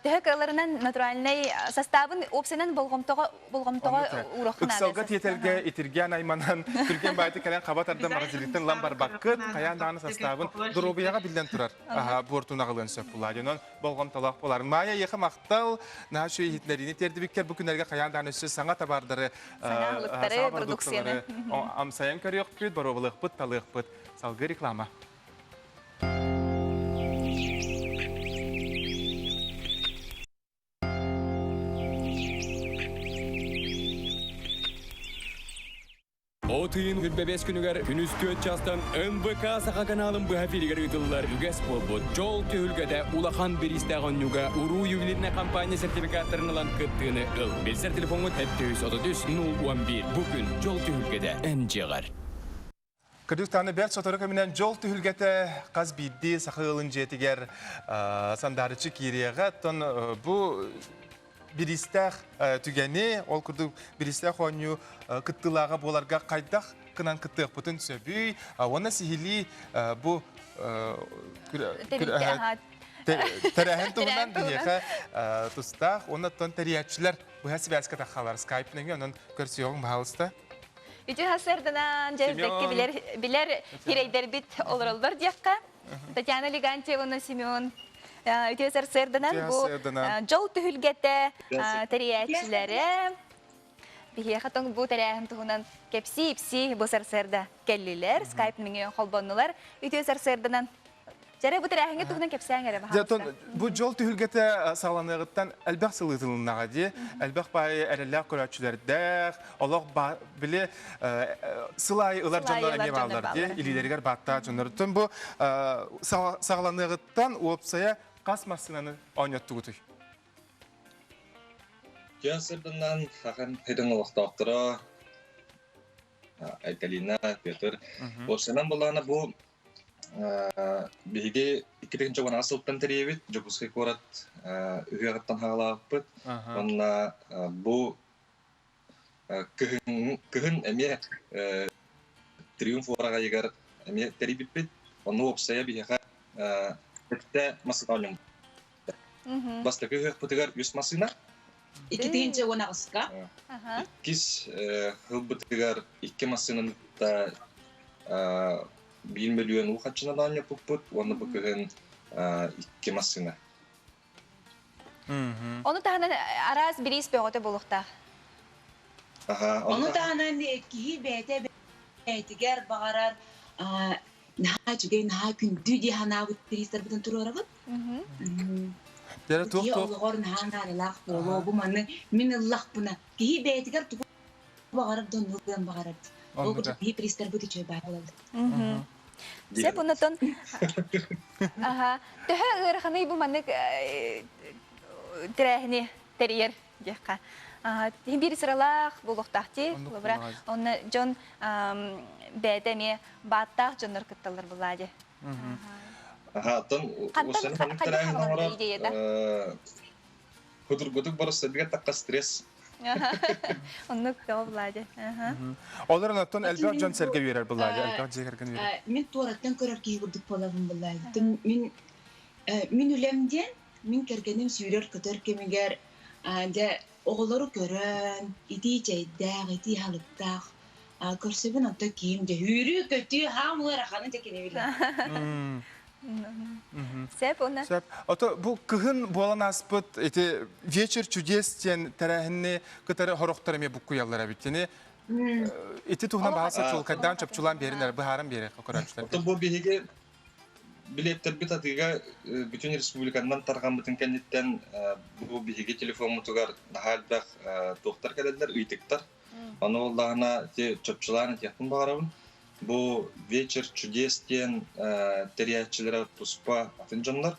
төһө кыаларынан натуральнай составын уопсайынан болҕомтоҕо болҕомтоҕо уураххын
Ыксалга тиэтэлгэ итиргээн айманан түргэн баайты кэлэн хаба тардан магазиниттан ылан барбаккыт хайаан даҕаны составын доруобуйаҕа биллэн турар буортун аҕалыан сөп булаа онон болҕомтолоох болар Майя эйиэхэ махтал наһаа үчүгэй иһитиннэриини тиэрдибиккэр бу күннэргэ хайаан даҕаны өссө саҥа табаардары
саҥа продукцияны
амсайан көрүөхпүт боруобалыахпыт талыахпыт салгыы реклама
От ыйын 25 күнүгэр күнүс 4 чаастан НБК Саха каналын быһа эфиригэр ыытыллар үгэс буолбут Дьол түһүлгэтэ улахан бириистээх оонньууга уруу ювелирнай компания сертификаттарын ылан кыттыыны ыл. Билсэр телефоҥҥут 733 011. Бу күн Дьол түһүлгэтэ эн дьиэҕэр.
Кырдьык бэрт сотору кэминэн дьол түһүлгэтэ хас биирдии саха ыалын дьиэтигэр сандаарыччы киириэҕэ. Оттон бу бириистээх түгэни, ол курдук бириистээх оонньуу кыттыылааҕа буоларга хайдах гынан кыттыахпытын сөбүй уонна сиһилии бу тэрээһин туһунан биһиэхэ тустаах уонна оттон тэрийээччилэр быһа сибээскэ таххалар скайп нөҥүө онон көрсүөҕүҥ баһаалыста.
Үтүө сарсыарданан дьэ билэр билэр хирэйдэрбит олороллор диэххэ. Татьяна Легантьевна Семен үтүө сарсыарданан бу дьол түһүлгэтэ тэрийээччилэрэ биһиэхэ тоҥ бу тэрээһин туһунан кэпсии-ипсии бу сарсыарда кэллилэр, скайп нөҥүө холбоннулар. Үтүө сарсыарданан Дьэрэ бу тэрээһиҥҥэ туһунан кэпсээҥ эрэ баһаалыста.
Бу дьол түһүлгэтэ саҕаланыаҕыттан элбэх сыл ыытылыннаҕа дии. Элбэх баайы эрэллээх көрөөччүлэрдээх, олох били сыл аайы ылар дьоннор эмиэ бааллар дии. Илиилэригэр бааттаах дьоннор. Оттон бу саҕаланыаҕыттан уопсайа хас массыынаны оонньоттугутуй?
Дьон сырдынан хахан хитин олохтоохторо Айталина, Петр. Уопсайынан булаана бу. Биһиги 2010 сылтан тэрийэбит, Дьокуускай куорат ыһыаҕыттан хаалаабыппыт. Уонна бу кыһын, кыһын эмиэ Триумф уораҕайыгар эмиэ тэрийбиппит. Онно уопсайа биһиэхэ сэттэ массыына оонньоммут. Бастакы ыһыахпытыгар үс массыына.
2018-ка.
Иккис ылбытыгар икки массыынаны кытта биир мөлүйүөн уу хаччынан оонньоппуппут уонна бу кыһын икки массыына.
Ону таһынан араас бириис бөҕөтө буолуохтаах.
Ону таһынан киһи бэйэтэ бэйэтигэр баҕарар наһаа үчүгэй, наһаа күндү дии санаабыт бириистэрбитин туруорабыт. Киһи олоҕор наһаа наадалаах буолуо. Бу маны мин ыллахпына киһи бэйэтигэр тугу баҕарар да оннук гынан баҕарар. Ол курдук биһи приистарбыт үчүгэй баар буолаллар.
Сөп оннотон аха төһө ыараханый бу маннык тэрээһини тэрийэр диэххэ. Биир сыралаах буолуохтаах дии. Холобура, онно дьон бэйэтэ эмиэ бааттаах дьоннор кытталлар булаа дии.
Аха, оттон
Хантан хайдах хаалар идеята?
Худургутук барысса такка стресс.
Оннук тоҕо Владя.
Олор онтон элбэх дьон сэргэ үөрэр Владя, элбэх дьиэ кэргэн үөрэр.
Мин туораттан көрөр киһи курдук буолабын Владя. Мин мин үлэм диэн мин кэргэним сүүрэр-көтөр кэмигэр дьэ оҕолору көрөн, итии чэйдээх, итии аһылыктаах көрсөбүн, онтон киһим дьэ үүрүү-көтүү хаам ыараханы дьэ кини билэр.
Сөп уонна
Сөп. Ото бу кыһын буолан ааспыт ити вечер чудес диэн тэрээһинни кытары хорохтор эмиэ буккуйаллар эбит. Тини ити туһунан баһааса чуолкайдаан чопчулаан биэрин быһааран биэрэр көрөөччүлэргэ.
Ото бу биһиги билиэттэрбит атыыга бүтүн республиканан тарҕаммытын кэнниттэн бу биһиги телефоммутугар наһаа элбэх туохтар кэлэллэр, ыйытыктар. Ону буоллаҕына ити чопчулаан этиэхпин баҕарабын. Бу «Вечер чудес» диэн тэрийээччилэрэ туспа атын дьоннор.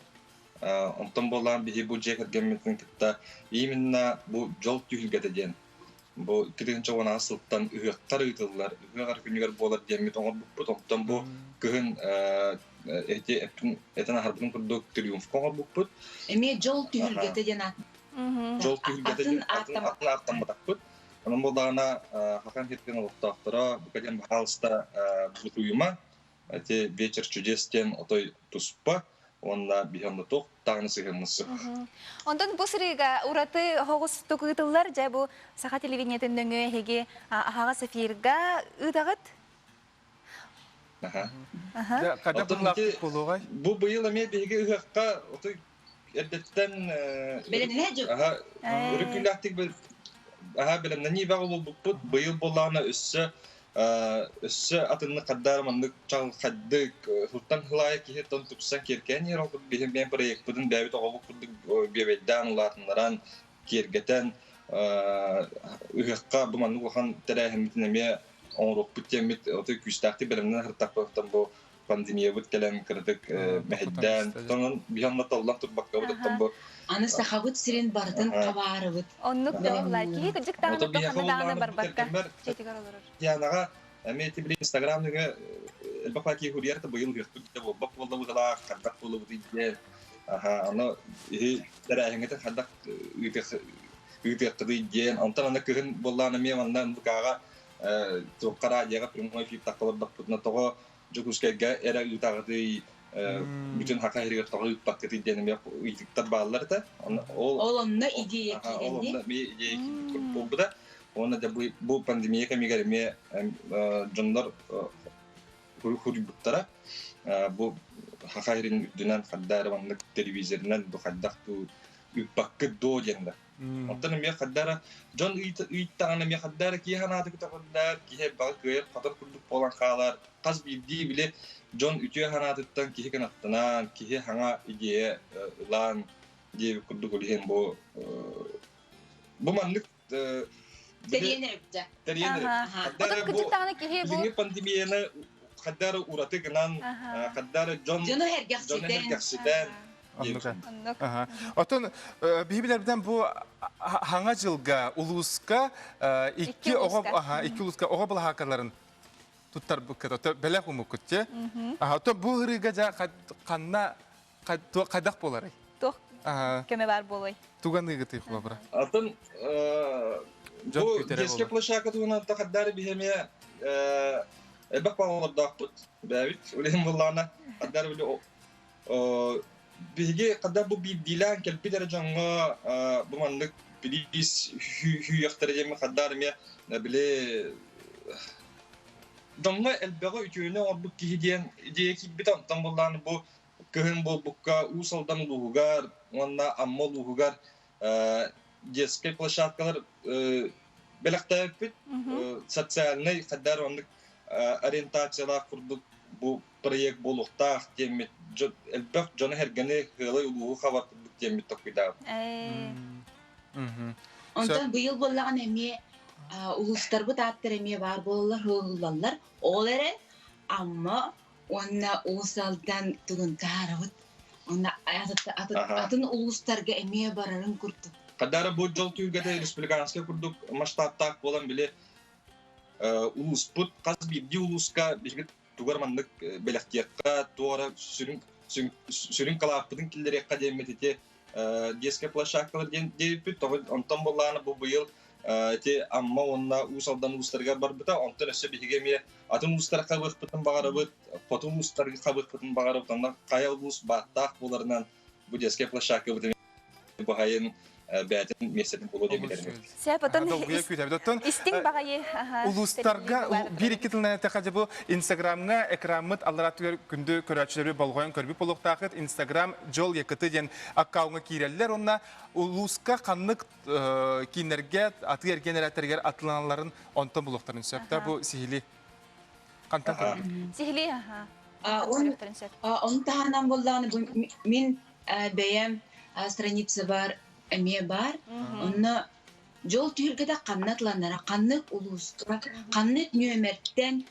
Онтон буоллаҕына биһи бу дьиэ кэргэммитин кытта именно бу дьол түһүлгэтэ диэн бу 2018 сылтан ыһыахтар ыытыллар, ыһыах күнүгэр буолар диэммит оҥорбуппут. Онтон бу кыһын эти этэн аһарбытын курдук триумфка оҥорбуппут.
Эмиэ дьол түһүлгэтэ диэн аат.
Дьол түһүлгэтэ диэн атын ааттамматахпыт. Онон буоллаҕына Хакан Хиртин олохтоохторо бука диэн баһаалыста бутуйума эти вечер чудес диэн отой туспа уонна биһи онно туох даҕаны сыһыаммыт суох.
Онтон бу сырыыга ураты оҕустук ыытыллар дьэ бу саха телевидениетын нөҥүө эһиги аһаҕас эфирга ыытаҕыт?
Аха. Бу быйыл эмиэ биһиги ыһыахха отой эрдэттэн
Бэлэмнэһэ
өрүкүүлээхтик аха бэлэмнэнии бөҕө буолбуппут. Быйыл буоллаҕына өссө өссө атыннык хардаар маннык чаҕылхайдык сылтан сылаайы киһи тон тупсан киэркээн иһэр ол биһим бэйэм проекпытын бэйэбит оҕобут курдук биэбэйдээн улаатыннаран киэргэтэн ыһыахха бу маннык улахан тэрээһиммитин эмиэ оҥоруохпут диэммит отой күүстээхтик бэлэмнэнэн сырыттахпытыттан бу пандемиябыт кэлэн кыратык мэһэйдээн, онон биһи онно толлон турбаккабыт оттон бу
Аны Сахабыт сирин барытын хабаарыбыт.
Оннук да киһи кырдьык даҕаны ханна даҕаны барбакка дьиэтигэр олорор.
Дианаҕа эмиэ ити били Инстаграм нөҥүө элбэх киһи суруйар да быйыл ыһыахпыт да буолбат буолла быһылаах, хайдах буолубутуй диэн. Аха, аны иһи тэрээһиҥҥитин хайдах ыытыаххытый диэн. Онтон аны кыһын буоллаҕына эмиэ манна НВК-ҕа туохха радиоҕа прямой эфир таххалардахпытына тоҕо Дьокуускайга эрэ ыытаҕытый, бүтүн Саха сиригэр тоҕо ыыппаккытый диэн эмиэ ыйытыктар бааллар этэ.
Ол ол онно идея
киирэн Ол онно эмиэ идея киирбит буолбута. Уонна да бу пандемия кэмигэр эмиэ дьоннор хуруйбуттара. Бу Саха сирин үрдүнэн хайда эрэ маннык телевизорынан бу хайдах бу ыыппаккыт дуо диэн да Оттон эмиэ хардара дьон ыйыттаҕына эмиэ хардара киһи санаата көтөҕүллэр, киһи элбэҕи кыайар-хотор курдук буолан хаалар. Хас биирдии били дьон үтүө санаатыттан киһи кынаттанан, киһи саҥа идея ылан диэбит курдук ол иһин бу бу маннык
Тэрийэн эрэбитэ.
Тэрийэн
Отон кырдьык даҕаны киһи бу
Билиҥҥи пандемияны хардары ураты гынан, хардары дьон
дьону сэргэхситэн
Оннук.
Оттон биһи билэрбитинэн бу хаҥа дьылга улууска икки оҕо икки улууска оҕо былаһааккаларын. туттарбыккыт, ото бэлэх умуккут те. Аха, то бу ырыга жа ханна хайдах боларый?
Туох көмө бар болой?
Туган ыгыты холобура.
Атын бу детская площадка туһунан тахаддары биһеме элбэх балалардаахпыт бэбит улиһин буллаана хаддары били биһиги хадда бу биирдиилээн кэлбит эрэ дьоҥҥо бу маннык билиис хүүйэхтэрэ диэмми хаддаар эмиэ били дьоҥҥо элбэҕи үтүөнү оҥорбут киһи диэн идея киирбитэ онтон буллааны бу кыһын буолбукка Уус Алдан улууһугар уонна Амма улууһугар детскай площадкалар бэлэхтээбиппит социальнай хаддаар оннук ориентациялаах курдук бу проект буолуохтаах диэммит элбэх дьону-сэргэни ыалай улууһу хабар курдук диэммит толкуйдаабыт.
Онтон быйыл буоллаҕына эмиэ улуустарбыт ааттара эмиэ баар буолаллар, ыһыллаллар. Ол эрэн Амма уонна Уус Алдан тугун таһаарабыт. Уонна атын улуустарга эмиэ барарын курдук.
Хадара бу дьол түһүлгэтэ республиканскай курдук масштабтаах буолан били улууспут хас биирдии улууска биһиги тугар маннык бэлэхтиэххэ, туора сүрүн сүрүн калааппытын киллэриэххэ диэммит ити детскай площадкалар диэн диэбиппит. Онтон буоллаҕына бу быйыл ити Амма уонна Уус Алдан уустарыгар барбыта. Онтон өссө биһиги эмиэ атын уустар хабыахпытын баҕарабыт, хоту уустарга хабыахпытын баҕарабыт. Онно хайа улуус бааттаах буоларынан бу детскай площадкабытын баһайын бэйэтин миэстэтин булуо диэн билэрим.
Сөп, отон истиҥ баҕайы
улуустарга биир икки тылынан эттэххэ дьэ бу Инстаграмҥа экраммыт аллараа түгэр күндү көрөөччүлэри болҕойон көрбүт буолуохтаахыт. Инстаграм Дьол Якыты диэн аккаунҥа киирэллэр уонна улууска ханнык кииннэргэ атыы эргиэн эрээттэригэр атыланалларын онтон булуохтарын сөп да бу сиһили хантан көрөбүт?
Сиһили
Ону таһынан буоллаҕына бу мин бэйэм страница бар эмиэ баар. Онно дьол түһүлгэтэ ханна атланара, ханнык улууска, ханнык нүөмэртэн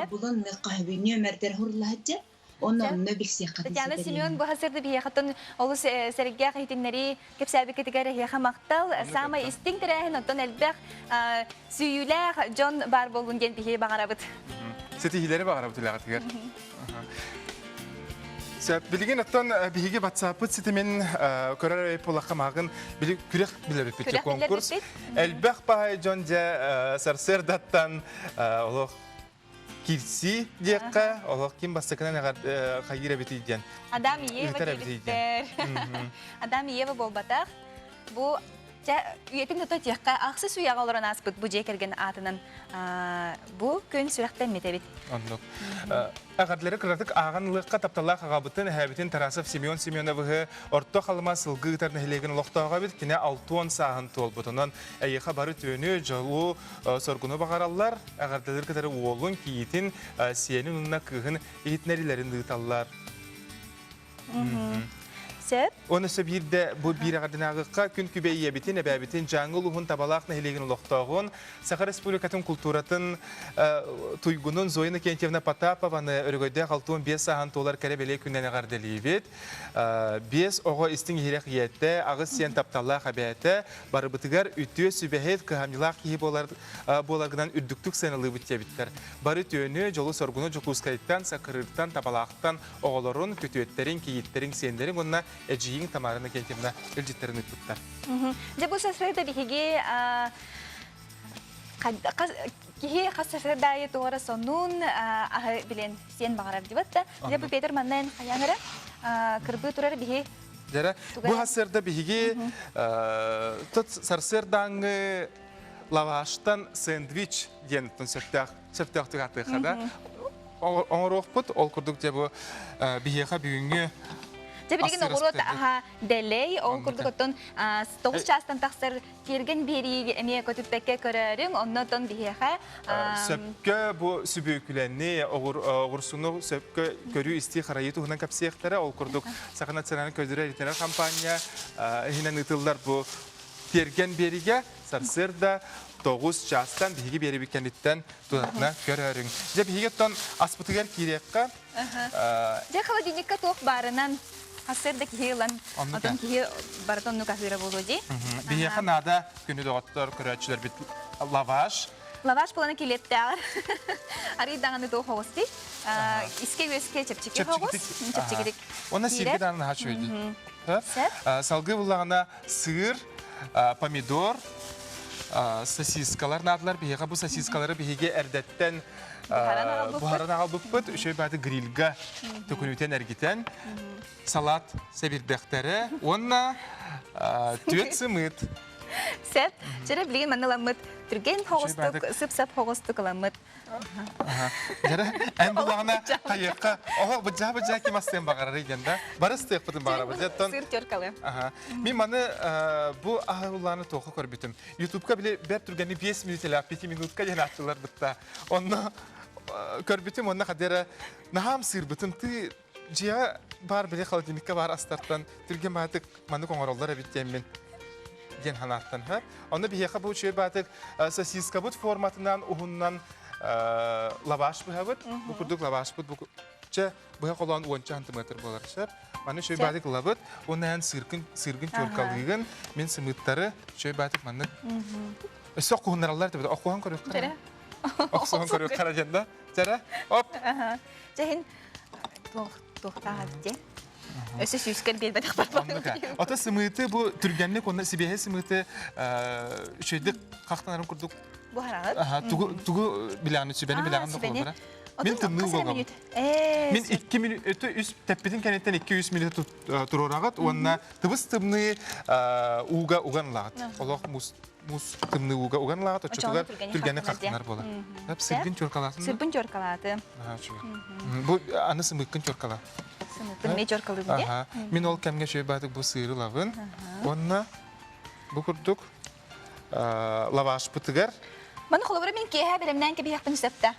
булан хаһыбы нүөмэрдэр хурлаһыджа, онно онно билсиэххэ
Татьяна Семен бу хасырды биһиэхэтин олус сэргээх иһитиннэрии кэпсээбиккитигэр эһиэхэ махтал. Саамай истиҥ тэрээһин оттон элбэх сүүйүүлээх дьон баар буоллун диэн биһиги баҕарабыт.
Ситиһиилэри баҕарабыт үлэҕитигэр. Сөп. Билигин оттон биһиги WhatsApp-пыт ситимин көрөр буоллахха мааҕын били күрэх билэрбиппит конкурс. Элбэх баай дьон дьэ сарсыардаттан олох кирси диэххэ, олох ким бастакынан хайыыр эбитий диэн.
Адам Ева диэбиттэр. Адам Ева буолбатах. Бу Чэ, үйэтин тута тиэххэ ахсыс үйэҕэ олорон ааспыт бу дьиэ кэргэн аатынан бу күн сүрэхтэммит эбит.
Оннук. Эҕэрдэлэри кыратык ааҕан ылыахха тапталлаах аҕабытын, эһээбитин Тарасов Семен Семеновыһы Орто Халыма сылгы ыытар нэһилиэгин олохтооҕо эбит. Кини 60 сааһын туолбут. Онон эйиэхэ бары үтүөнү, дьолу, соргуну баҕараллар. Эҕэрдэлэр кытары уолун, кийиитин, сиэнин уонна кыыһын иһитиннэриилэрин ыыталлар.
Сөп.
Оны өссө биирдэ бу биир эҕэрдэнээҕикка күн күбэй ийэбитин, эбээбитин Дьааҥы улууһун Табалаах нэһилиэгин олохтооҕун, Саха Республикатын култууратын туйгунун Зоя Иннокентьевна Потапованы өрөгөйдөөх 65 сааһын туолар кэрэ-бэлиэ күнүнэн эҕэрдэлиибит. Биэс оҕо истиҥ иһирэх ийэтэ, аҕыс сиэн тапталлаах эбээтэ, барыбытыгар үтүө сүбэһит, кыһамньылаах киһи буолар буоларгынан үрдүктүк сыаналыыбыт диэбиттэр. Бары үтүөнү, дьолу-соргуну Дьокуускайтан, Сакырыыртан, Табалаахтан оҕолорун, күтүөттэриҥ, кийииттэриҥ, сиэннэриҥ уонна эдьиийиҥ Тамара Иннокентьевна илдьиттэрин ыыппыттар.
Дьэ бу сарсыарда биһиги киһи хас сарсыарда аайы туора сонун аһы билэн сиэн баҕарар дибат да. Дьэ бу Петр манна эн хайаан эрэ кырбыы турар биһи
Дьэрэ, бу сарсыарда биһиги тот сарсыардааҥҥы лаваштан сэндвич диэн сөптөөх сөптөөхтүк ааттыахха да оҥоруохпут ол курдук дьэ бу биһиэхэ бүгүҥҥү
Дьэ билигин оҕуруот аһа дэлэй, ол курдук оттон тоҕус чаастан тахсар тиэргэн биэрии эмиэ көтүппэккэ көрөөрүҥ, онно оттон биһиэхэ
сөпкө бу сүбүөкүлэни, оҕурсуну сөпкө көрүү-истии харайыы туһунан кэпсиэхтэрэ. Ол курдук Саха национальнай көдүрэр итинэр компания иһинэн ыытыллар бу тиэргэн биэригэ сарсыарда 9 чаастан биһиги биэрибит кэнниттэн тутатына көрөөрүҥ. Дьэ биһиги оттон аспытыгар киириэххэ.
Дьэ холодильникка туох баарынан сарсыарда киһи ылан, отон киһи барыта оннук аһыыра буолуо дии.
Биһиэхэ наада күнү доҕоттор көрөөччүлэрбит лаваш.
Лаваш буланы килиэптээҕэр арый даҕаны туох оҕус дии. Искэ-үөскэ чэпчэки оҕус, чэпчэкитик.
Уонна сииргэ даҕаны наһаа үчүгэй дии. Салгыы буллаҕына сыыр, помидор, сосискалар наадалар. Биһиэхэ бу сосискалары биһиги эрдэттэн буһаран аҕалбыппыт. Үчүгэй бааты грильга төкүнүтэн эргитэн салат сэбирдэхтэрэ уонна түөт сымыыт.
Сөп. Чэрэ билигин манна ыламмыт түргэн хоҕустук, сып-сап хоҕустук ыламмыт.
Дьэрэ, эн булаҕына хайыахха, оһо быдьаа-быдьаа ким астыан баҕарарый диэн да? Бары ыстыахпытын баҕарабыт. Дьэттон
Сыр теркалы.
Аха. Мин маны бу аһыллааны туохха көрбүтүм. Ютубка били бэрт түргэнник 5 минутелаах 5 минутка диэн ааттылар бытта. Онно көрбүтүм, онно хадера наһаам сыырбытым ты Дьиэҕэ баар били холодильникка баар астартан түргэн баатык маннык оҥороллор эбит диэммин диэн санааттан һэ. Онно биһиэхэ бу үчүгэй баатык сосискабыт форматынан уһуннан лаваш быһабыт. Бу курдук лавашпыт бу чэ быһа холоон уонча сантиметр буолар сөп. Маны үчүгэй баатык ылабыт. Уонна эн сыыргын сыыргын чуоркалыыгын. Мин сымыыттары үчүгэй баатык маннык өссө охкуһуннараллар диэбит. Охкуһан көрүөххэ. Охсуһан көрүөххэ диэн да. Чэрэ, оп.
Чэһин туохтаах эбит Өссө сүүскэр биэрбэтэх барбаҕын.
Ото сымыыты бу түргэнник уонна сибиэһэй сымыыты үчүгэйдик хахтанарын курдук
Буһараҕыт.
Тугу тугу билэҕин сүбэни билэҕин да холобура. Мин тымныы угабын. Мин 2 мүнүүтэ үс тэппитин кэнниттэн 2-3 мүнүүтэ туруораҕыт уонна тыбыс тымныы ууга уган ылаҕыт. Олох муус муус тымныы ууга уган ылаҕыт оччотугар түргэнник хахтанар буолар. Сыргын чуоркалаатын.
Сырбын чуоркалааты.
Бу аны сымыыккын чуоркала.
Сымыыппын эмиэ чуоркалыыбын дии.
Мин ол кэмҥэ үчүгэй баатык бу сыыры ылабын. Уонна бу курдук лавашпытыгар.
Маны холобура мин киэһэ бэлэмнээн кэбиһиэхпин сөп да.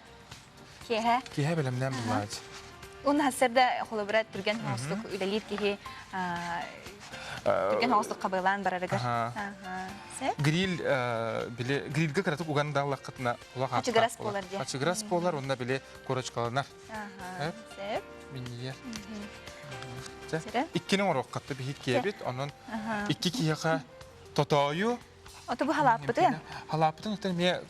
Киэһэ.
Киэһэ бэлэмнээн буллаач.
Уонна сарда холобура түргэн хоҕустук үлэлиир киһи түргэн хоҕустук хабыалаан барарыгар.
Гриль били грильгэ кыратык уган дааллаххытына улах
Ачыгырас буолар диye.
Ачыгырас буолар онно били корочкаланар.
Сөп.
Минньийэр. Иккини оҥоруоххатта биһи киэбит, онон икки киһиэхэ тотоойу
Ото бу халааппытын.
Халааппытын оттон эмиэ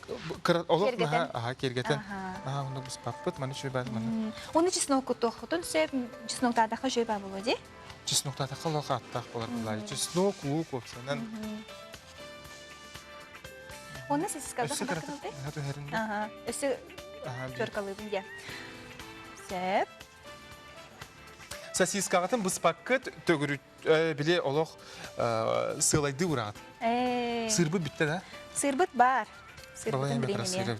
олох наһаа аха киэргэтэн наһаа оннук быспаппыт маны үчүгэй баар маны.
Уну чеснок кутуоххутун сөп чесноктаатахха үчүгэй баар буолуо дии.
Чеснокtaатахха олох ааттаах болар булаайы. Чеснок лук уопсанан.
Онно сосискалда хабар Аха. Өссө көркалыыбын дии. Сөп.
Сосискаҕытын быспаккыт төгүрүт били олох сыалайды ураат. Сырбыт бүтте да?
Сырбыт бар.
Сырбытын билин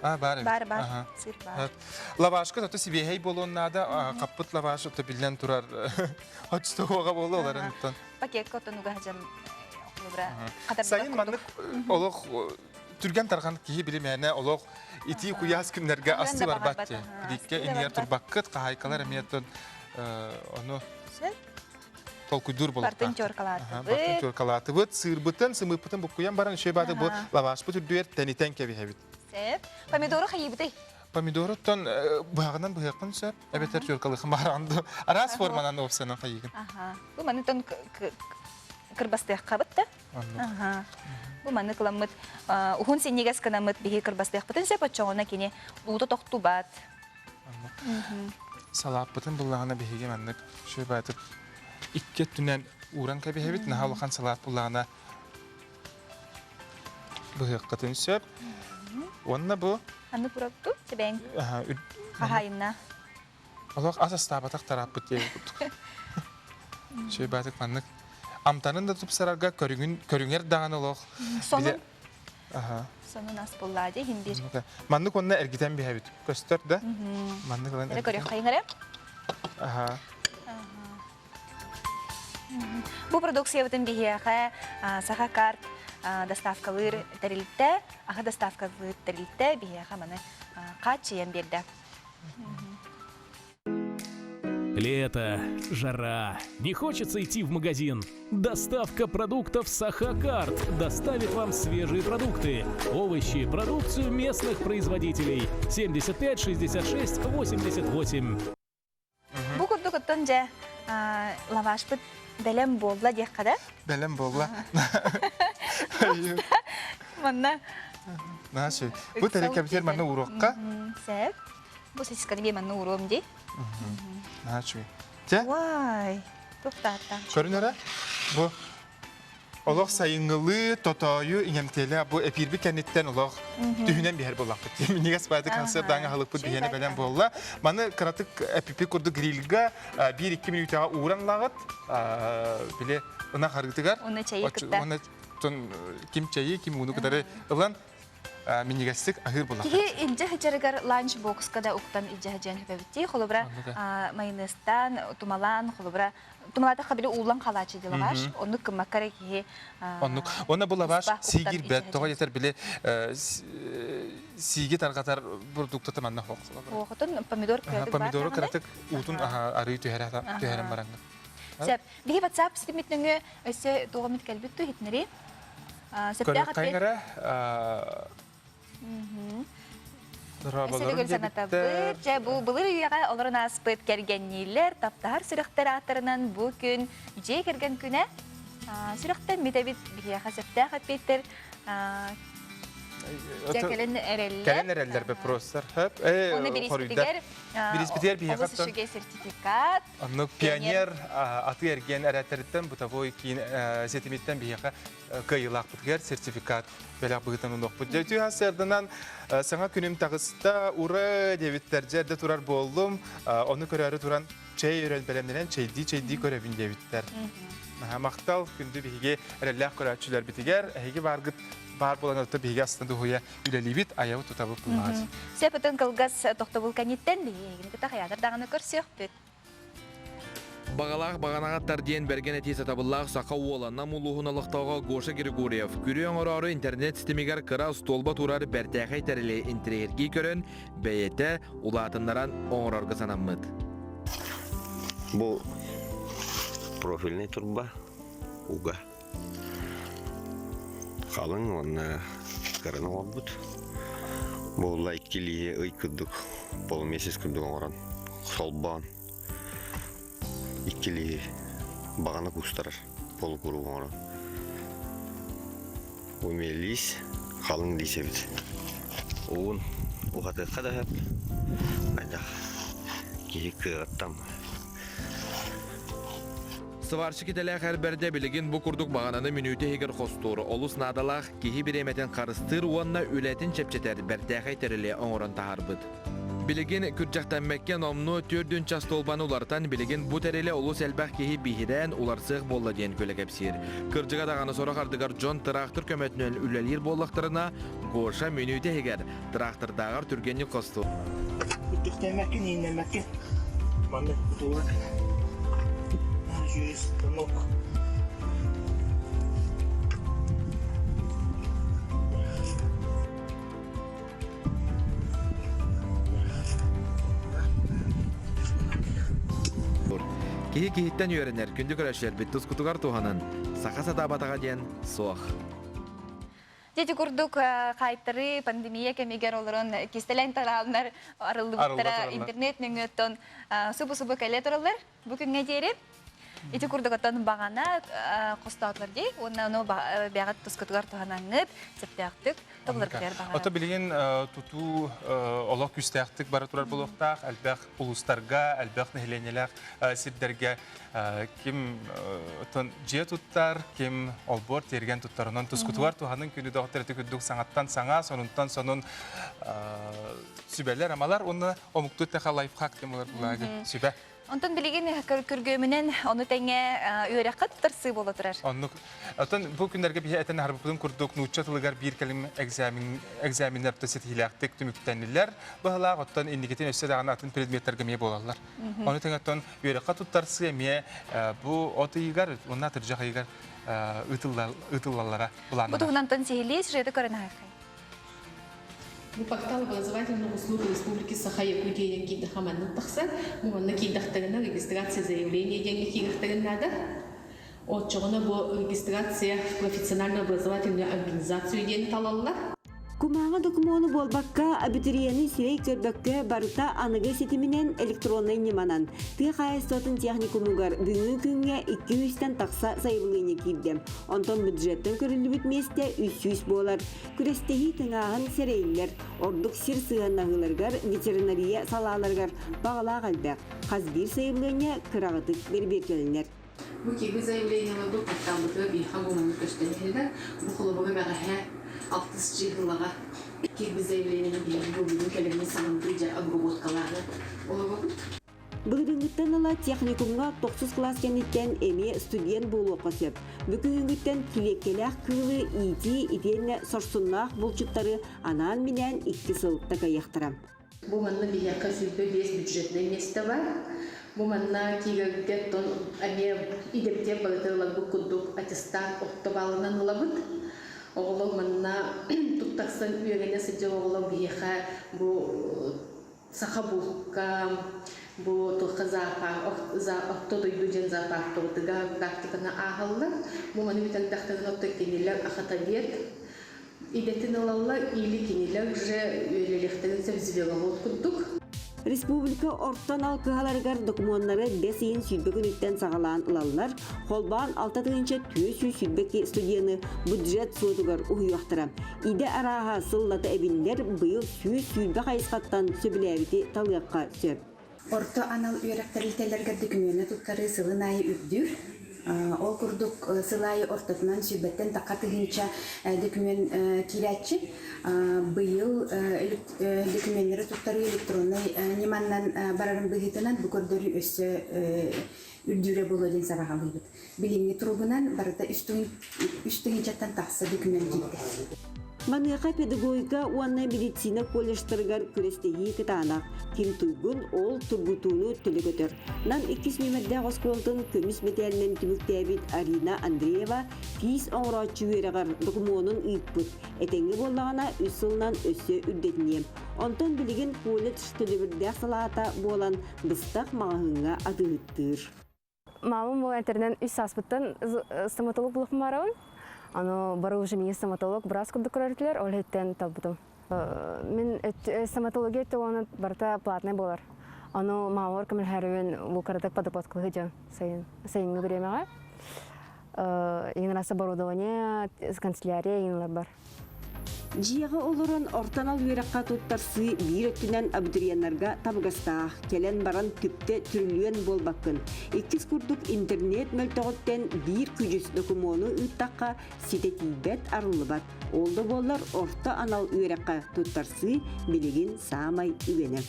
А, бар. Бар, бар. Сыр бар.
Лавашка тото сибиэһэй буолуон наада, хаппыт лаваш ото биллэн турар. Очтоҕуоҕа буолуо оларын оттон.
Пакетка оттон угаһажан
Сайын маннык олох түргэн тарҕан киһи билимээнэ олох итии куйаас күннэргэ асты барбат дии. Биликкэ иннигэр турбаккыт, хаһаайкалар эмиэ ону толкуйдуур
болуктаах. Бартын чоркалаатыбыт.
Бартын чоркалаатыбыт, сыырбытын, сымыыппытын буккуйан баран үчүгэй бааты бу лавашпыт үрдүгэр тэнитэн кэбиһэбит.
Сөп. Помидору хайыыбытый?
Помидоруттан быһаҕынан быһыаххын сөп, эбэтэр чоркалыаххын баҕараҕын дуу. Араас форманан опциянан хайыыгын.
Бу манытан кырбастыаххабыт да? Бу маны кыламмыт уһун синньигэс гынаммыт биһи кырбастыахпытын сөп оччоҕуна кини уута тохтубат.
Салааппытын буллаҕына биһиги маннык шөбаатып икки өттүнэн ууран кэбиһэбит. Наһаа улахан салаат буллаҕына быһыаххытын сөп. Уонна бу
Анны курапту себең хаһайынна.
Олох ас астаабатах тарааппыт диэбит курдук. Шөбаатык маннык амтанын да тупсарарга көрүҥүн көрүҥэр даҕаны олох
Сонун Сонун ас буллаа дии иһин биир.
Маннык уонна эргитэн биһэбит. Көстөр да? Маннык ылан
Эрэ көрүөххэйиҥ эрэ.
Аха.
Бу продукциябытын биһиэхэ Саха карт доставкалыыр тэрилтэ, аһы доставкалыыр тэрилтэ биһиэхэ маны хааччыйан биэрдэ.
Лето, жара, не хочется идти в магазин. Доставка продуктов Сахакарт доставит вам свежие продукты, овощи, продукцию местных производителей. 75 66 88.
Бу курдук оттон дьэ лавашпыт бэлэм буолла диэххэ да?
Бэлэм буолла.
Манна.
Наһаа сү. Бу телекомпьютер манна уруокка.
Сәп. Бу сосисканы би манна уруом ди.
Наһаа үчүгэй. Чэ.
Вай. Туохтаата.
Көрүн эрэ. Бу олох сайыҥҥылыы тотоойу иҥэмтиэлээх бу эпиирбит кэнниттэн олох түһүнэн биһэр буоллахпыт. Минньигэс баайдык концерт аһылыкпыт биһиэнэ бэлэм буолла. Маны кыратык эпипи курдук грильга 1-2 мүнүүтэҕэ ууран ылаҕыт. Били ынах арыытыгар.
Уонна чэйи кытта.
Уонна ким чэйи, ким ууну кытары ылан минньигэстик аһыыр буоллахпыт.
Киһи илдьэ сылдьарыгар ланч-бокска да уктан илдьэ сылдьан сөбөбүттии. Холобура, майонезтаан, тумалаан, холобура, тумалаатахха били ууллан халааччы дии лаваш. Оннук гыммакка эрэ киһи
Оннук. Уонна бу лаваш сиигирбэт. Тоҕо диэтэр били сииги тарҕатар продуктата манна хоох.
Оохотун помидор кыратык
Помидору кыратык уутун арыы түһэрэн бараҥҥын.
Сөп. Биһи WhatsApp ситимит нөҥүө өссө туох эмит кэлбит ту иһитинэри. Сөптөөх
Көрүөххэ эрэ.
Өссө төгүл санатабыт. Дьэ, бу былыр үйэҕэ олорон ааспыт кэргэнниилэр, таптаһар сүрэхтэр ааттарынан бу күн дьиэ кэргэн күнэ. Сүрэхтэн бүтэбит биһиэхэ сөптөөх эппиэттэр дьэ кэлэн эрэллэр.
Кэлэн эрэллэр бопростар.
Уонна бириспитигэр
бириспитигэр биһиэхэ
олус үчүгэй сертификат.
Оннук пионер атыы-эргиэн эрээттэриттэн бытовой киин ситимиттэн биһиэхэ кыайыылаахпытыгар сертификат бэлэх быһыытынан ылыахпыт. Дьэ, үтүө сарсыарданан саҥа күнүм таҕыста, ура диэбиттэр. Дьэ, эрдэ турар буоллум. Ону көрөөрү туран чэй өрөн бэлэмнэнэн чэйдии-чэйдии көрөбүн диэбиттэр. Махтал күндү биһиги эрэллээх көрөөччүлэрбитигэр эһиги бааргыт баар буолан отто биһиги астына дуһуйа үлэлиибит, айабыт тутабыт буллаҕыт.
Сөп ытын кылгас тохтобул кэнниттэн биһигини кытта хайаатар даҕаны көрсүөхпүт.
Баҕалаах баҕанаҕа тар диэн бэргэн этии сатабыллаах саха уола Нам улууһун олохтооҕо Гоша Григорьев күрүө оҥороору интернет ситимигэр кыра остуолба турар бэртээхэй тэрили интэриэһиргии көрөн, бэйэтэ улаатыннаран оҥорорго санаммыт.
Бу профильный турба уга халыҥ уонна кыраны оҥорбут. Буолла иккилии ый курдук полумесяц курдук оҥорон холбоон иккилии баҕана куустарар полукруг оҥорон. Бу эмиэ лиис, халыҥ лиис эбит. Уун уһатыахха да сөп. Хайдах киһи кыаҕыттан
Сварщик идэлээх эр бэрдэ билигин бу курдук баҕананы мүнүүтэ иһигэр хостуур, олус наадалаах, киһи бириэмэтин харыстыыр уонна үлэтин чэпчэтэр бэртээхэй тэрили оҥорон таһаарбыт. Билигин күрдьэхтэммэккэ номнуо түөрдүн час толбаны уларытан билигин бу тэрили олус элбэх киһи биһирээн уларсыах буолла диэн күлэ кэпсиир. Кырдьыга даҕаны сорох ардыгар дьон тыраахтыр көмөтүнэн үлэлиир буоллахтарына, Гоша мүнүүтэ иһигэр тыраахтырдааҕар түргэнник хостуур.
Күрдьэхтэммэккин, ииннэммэккин. Маннык бутуллар. Через станок.
Киһи киһиттэн үөрэнэр, күндү көрөөччүлэрбит тускутугар туһанан, саха сатаабатаҕа диэн суох.
Дьэ курдук хаайтарыы пандемия кэмигэр олорон кистэлэҥ талааннар арыллыбыттара интернет нөҥүөттэн субу-субу кэлэ тураллар. Бу күҥҥэ диэри ити курдук оттон баҕана хостоотулар дии уонна ону бэҕэт тускутугар туһанаҥҥыт сөптөөхтүк тобуларгытыгар баҕарабыт.
Ото билигин тутуу олох күүстээхтик бара турар буолуохтаах элбэх улуустарга, элбэх нэһилиэнньэлээх сирдэргэ ким оттон дьиэ туттар, ким олбуор тиэргэн туттар. Онон тускутугар туһанын күнү доҕоттор ити курдук саҥаттан саҥа, сонунтан сонун сүбэлэр, амалар уонна омуктуу тэхэ лайфхак диэн буолар сүбэ.
Онтон билигин күргүөмүнэн ону тэҥэ үөрэххэ туттарсыы буола турар.
Оннук. Оттон бу күннэргэ биһи этэн аһарбыппытын курдук нуучча тылыгар биир кэлим экзамен экзаменнар ситиһиилээхтик түмүктэннилэр. Быһалаах оттон инникитин өссө даҕаны атын предметтэргэ эмиэ буолаллар. Ону тэҥэ оттон үөрэххэ туттарсыы эмиэ бу от ыйыгар уонна атырдьах ыйыгар ыытыллаллара
былааннанар. Бу туһунан сиһилии сюжеты көрөн аһыаххай.
Бу портал образовательных услуг Республики Саха-Якутия диэн киирдэххэ маннык тахсар. Бу манна киирдэхтэринэ регистрация заявление диэҥҥэ киириэхтэрин наада. Оччоҕуна бу регистрация в профессионально-образовательную организацию диэни талаллар.
Кумааҕы докумуону буолбакка, абитуриены сирэй көрбөккө барыта аныгы ситиминэн электроннай ньыманан тыа хаһаайыстыбатын техникумугар бүгүҥҥү күҥҥэ 200-тэн тахса сайабылыанньа киирдэ. Онтон бюджеттан көрүллүбүт миэстэ 300 буолар. Күрэстэһии тыҥааһын сэрэйиллэр. Ордук сир сыһыаннаһыыларыгар, ветеринария салааларыгар баҕалаах элбэх. Хас биир сайабылыанньа кыраҕытык бэрбиэркэлэнэр.
Бу киирбит заявлениеларбыт порталбытыгар биһиэхэ гуманнык көстөн иһэллэр. Бу холобуга бэҕэһээ алтыс чыыһылаҕа киирбит заявлениены биһиги бу бүгүн кэлэммит саҥардыы дьэ обработкалаары олоробут.
Былырыыҥҥыттан ыла техникумҥа тохсус кылаас кэнниттэн эмиэ студент буолуохха сөп. Бу күһүҥҥүттэн килиэккэлээх кыылы иитии итиэннэ сорсуннаах булчуттары анаан-минээн икки сыл такайыахтара.
Бу манна биһиэхэ 25 бюджетнай миэстэ бар. Бу манна киирэргэ тон эмиэ идэбитигэр барыта ыларбыт курдук аттестат орто баалынан ылабыт. Оҕолор манна туттарсан үөрэнэ сылдьар оҕолор биһиэхэ бу саха булка, бу туохха зоопарк, орто дойду диэн зоопаркабытыгар практиканы ааһаллар. Бу маны бүтэрдэхтэринэ оттон кинилэр ахатавет идэтин ылаллар или кинилэр уже үөрэлиэхтэрин сөп зверовод курдук.
Республика орто анал кыһаларыгар докумуоннары бэс ыйын 20 күнүттэн саҕалаан ылаллар, холбоон 6422 студены бюджет суотугар уһуйуохтара. Идэ арааһа сыллата эбиллэр, быйыл 120 хайысхаттан сөбүлээбити талыахха сөп.
Орто анал үөрэх тэрилтэлэригэр дөкүмүөнү туттарыы сылын аайы үрдүүр. Ол курдук сыл аайы ортотунан сүүрбэттэн тахха тыһыынча дөкүмүөн киирээччи. Быйыл дөкүмүөннэри туттарыы электроннай ньыманан барарын быһыытынан бу көрдөрүү өссө үрдүүрэ буолуо диэн сабаҕалыыбыт. Билиҥҥи туругунан барыта үс тыһыынчаттан тахса дөкүмүөн киирдэ.
Маныаха педагогика уонна медицина колледжтарыгар күрэстэһии кытаанах. Ким туйгун, ол тургутууну төлө көтөр. Нам иккис нүөмэрдээх оскуолатын көмүс мэтээлинэн түмүктээбит Арина Андреева тиис оҥорооччу үөрэҕэр докумуонун ыыппыт. Этэҥҥэ буоллаҕына, үс сылынан өссө үрдэтиниэ. Онтон билигин колледж төлөбүрдээх салаата буолан быстах маҕаһыыҥҥа атыыһыттыыр.
Мамам бу этэринэн үс сааспыттан стоматолог буолуохпун баарабын. Аны бары уже миигин стоматолог быраас курдук көрөртүлэр, ол иһиттэн талбытым. Мин стоматология өттө уонна барыта платный буолар. Ону мамабар көмөлөһөрүбүн бу кыратык подработкалыы дьон сайын сайыҥҥы бириэмэҕэ. Иҥин раз оборудование, канцелярия иҥин бар.
Дьиэҕэ олорон орто анал үөрэххэ туттарсыы биир өттүнэн абитуриеннарга табыгастаах, кэлэн баран түптэ түрүлүөн буолбаккын. Иккис курдук интернет мөлтөҕүттэн биир күдьүс докумуону ыыттахха ситэ тиийбэт, арыллыбат. Ол да буоллар орто анал үөрэххэ туттарсыы билигин саамай үгэнэ.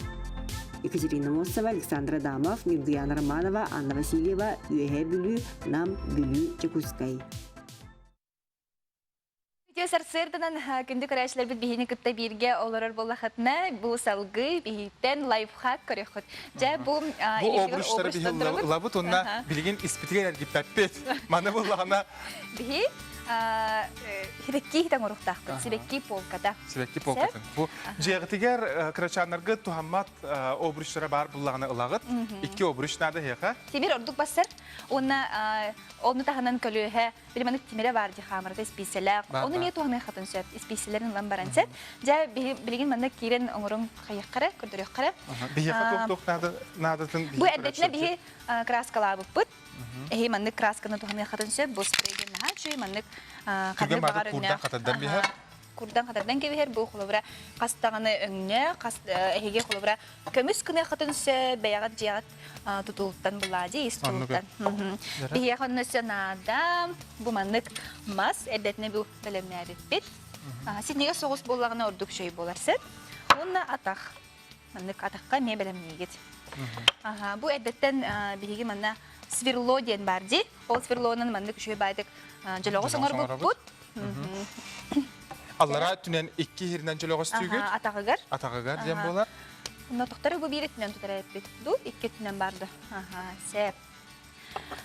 Екатерина Мосова, Александра Адамов, Нюргуяна Романова, Анна Васильева, Үөһээ Бүлүү, Нам, Бүлүү, Дьокуускай.
Үтүө сарсыарданан күндү көрөөччүлэрбит биһини кытта бииргэ олорор буоллахытына, бу салгыы биһиттэн лайфхак көрүөххүт. Дьэ, бу
Бу обруштары биһи ылабыт уонна билигин испитигэр эргиппэппит. Маны буллаҕына
Биһи сибэкки иһитэн оруктаахпыт. Сибэкки полката.
Сибэкки полкатын. Бу дьиэҕитигэр кырачааннарга туһаммат обруштара баар буллаҕына ылаҕыт. Икки обруч наада эһиэхэ.
Тимир ордук бассар. Уонна ону таһынан көлүөһэ Били маннык тимирэ баар дии хаамырата испииссэлээх. Ону эмиэ туһаныаххытын сөп. Испииссэлэрин ылан баран сөп. Дьэ, билигин манна киирэн оҥоруҥ хайыаххара, көрдөрүөххэрэ.
Биһиэхэ туох-туох наадатын
Бу эрдэтинэ биһи краскалаабыппыт. Эһи маннык красканы туһаныаххытын сөп. Бу спрейден наһаа үчүгэй маннык
ханнык баҕар курдан хатардан биһэр.
Курдан хатардан кэбиһэр бу холобура хас даҕаны өҥнөөх, хас эһиги холобура көмүс гыныаххытын сөп, бэйэҕит дьиэҕит тутулуттан булаадьы ис тутулуттан. Биһиэхэ онно өссө наада бу маннык мас эрдэтинэ бу бэлэмнээбиппит. Синньигэс соҕус буоллаҕына ордук үчүгэй буолар сөп. Уонна атах. Маннык атахха эмиэ бэлэмниигит. Бу эрдэттэн биһиги манна сверло диэн баар дии. Ол сверлонан маннык үчүгэй баайдык дьөлөҕөс оҥорбуппут.
Аллараа өттүнэн икки иһиринэн дьөлөҕөстүүгүт.
Атаҕыгар.
Атаҕыгар диэн буолар.
Онно тохтору бу биир өттүнэн тутар эппит. Ду икки өттүнэн барды. Аха, сеп.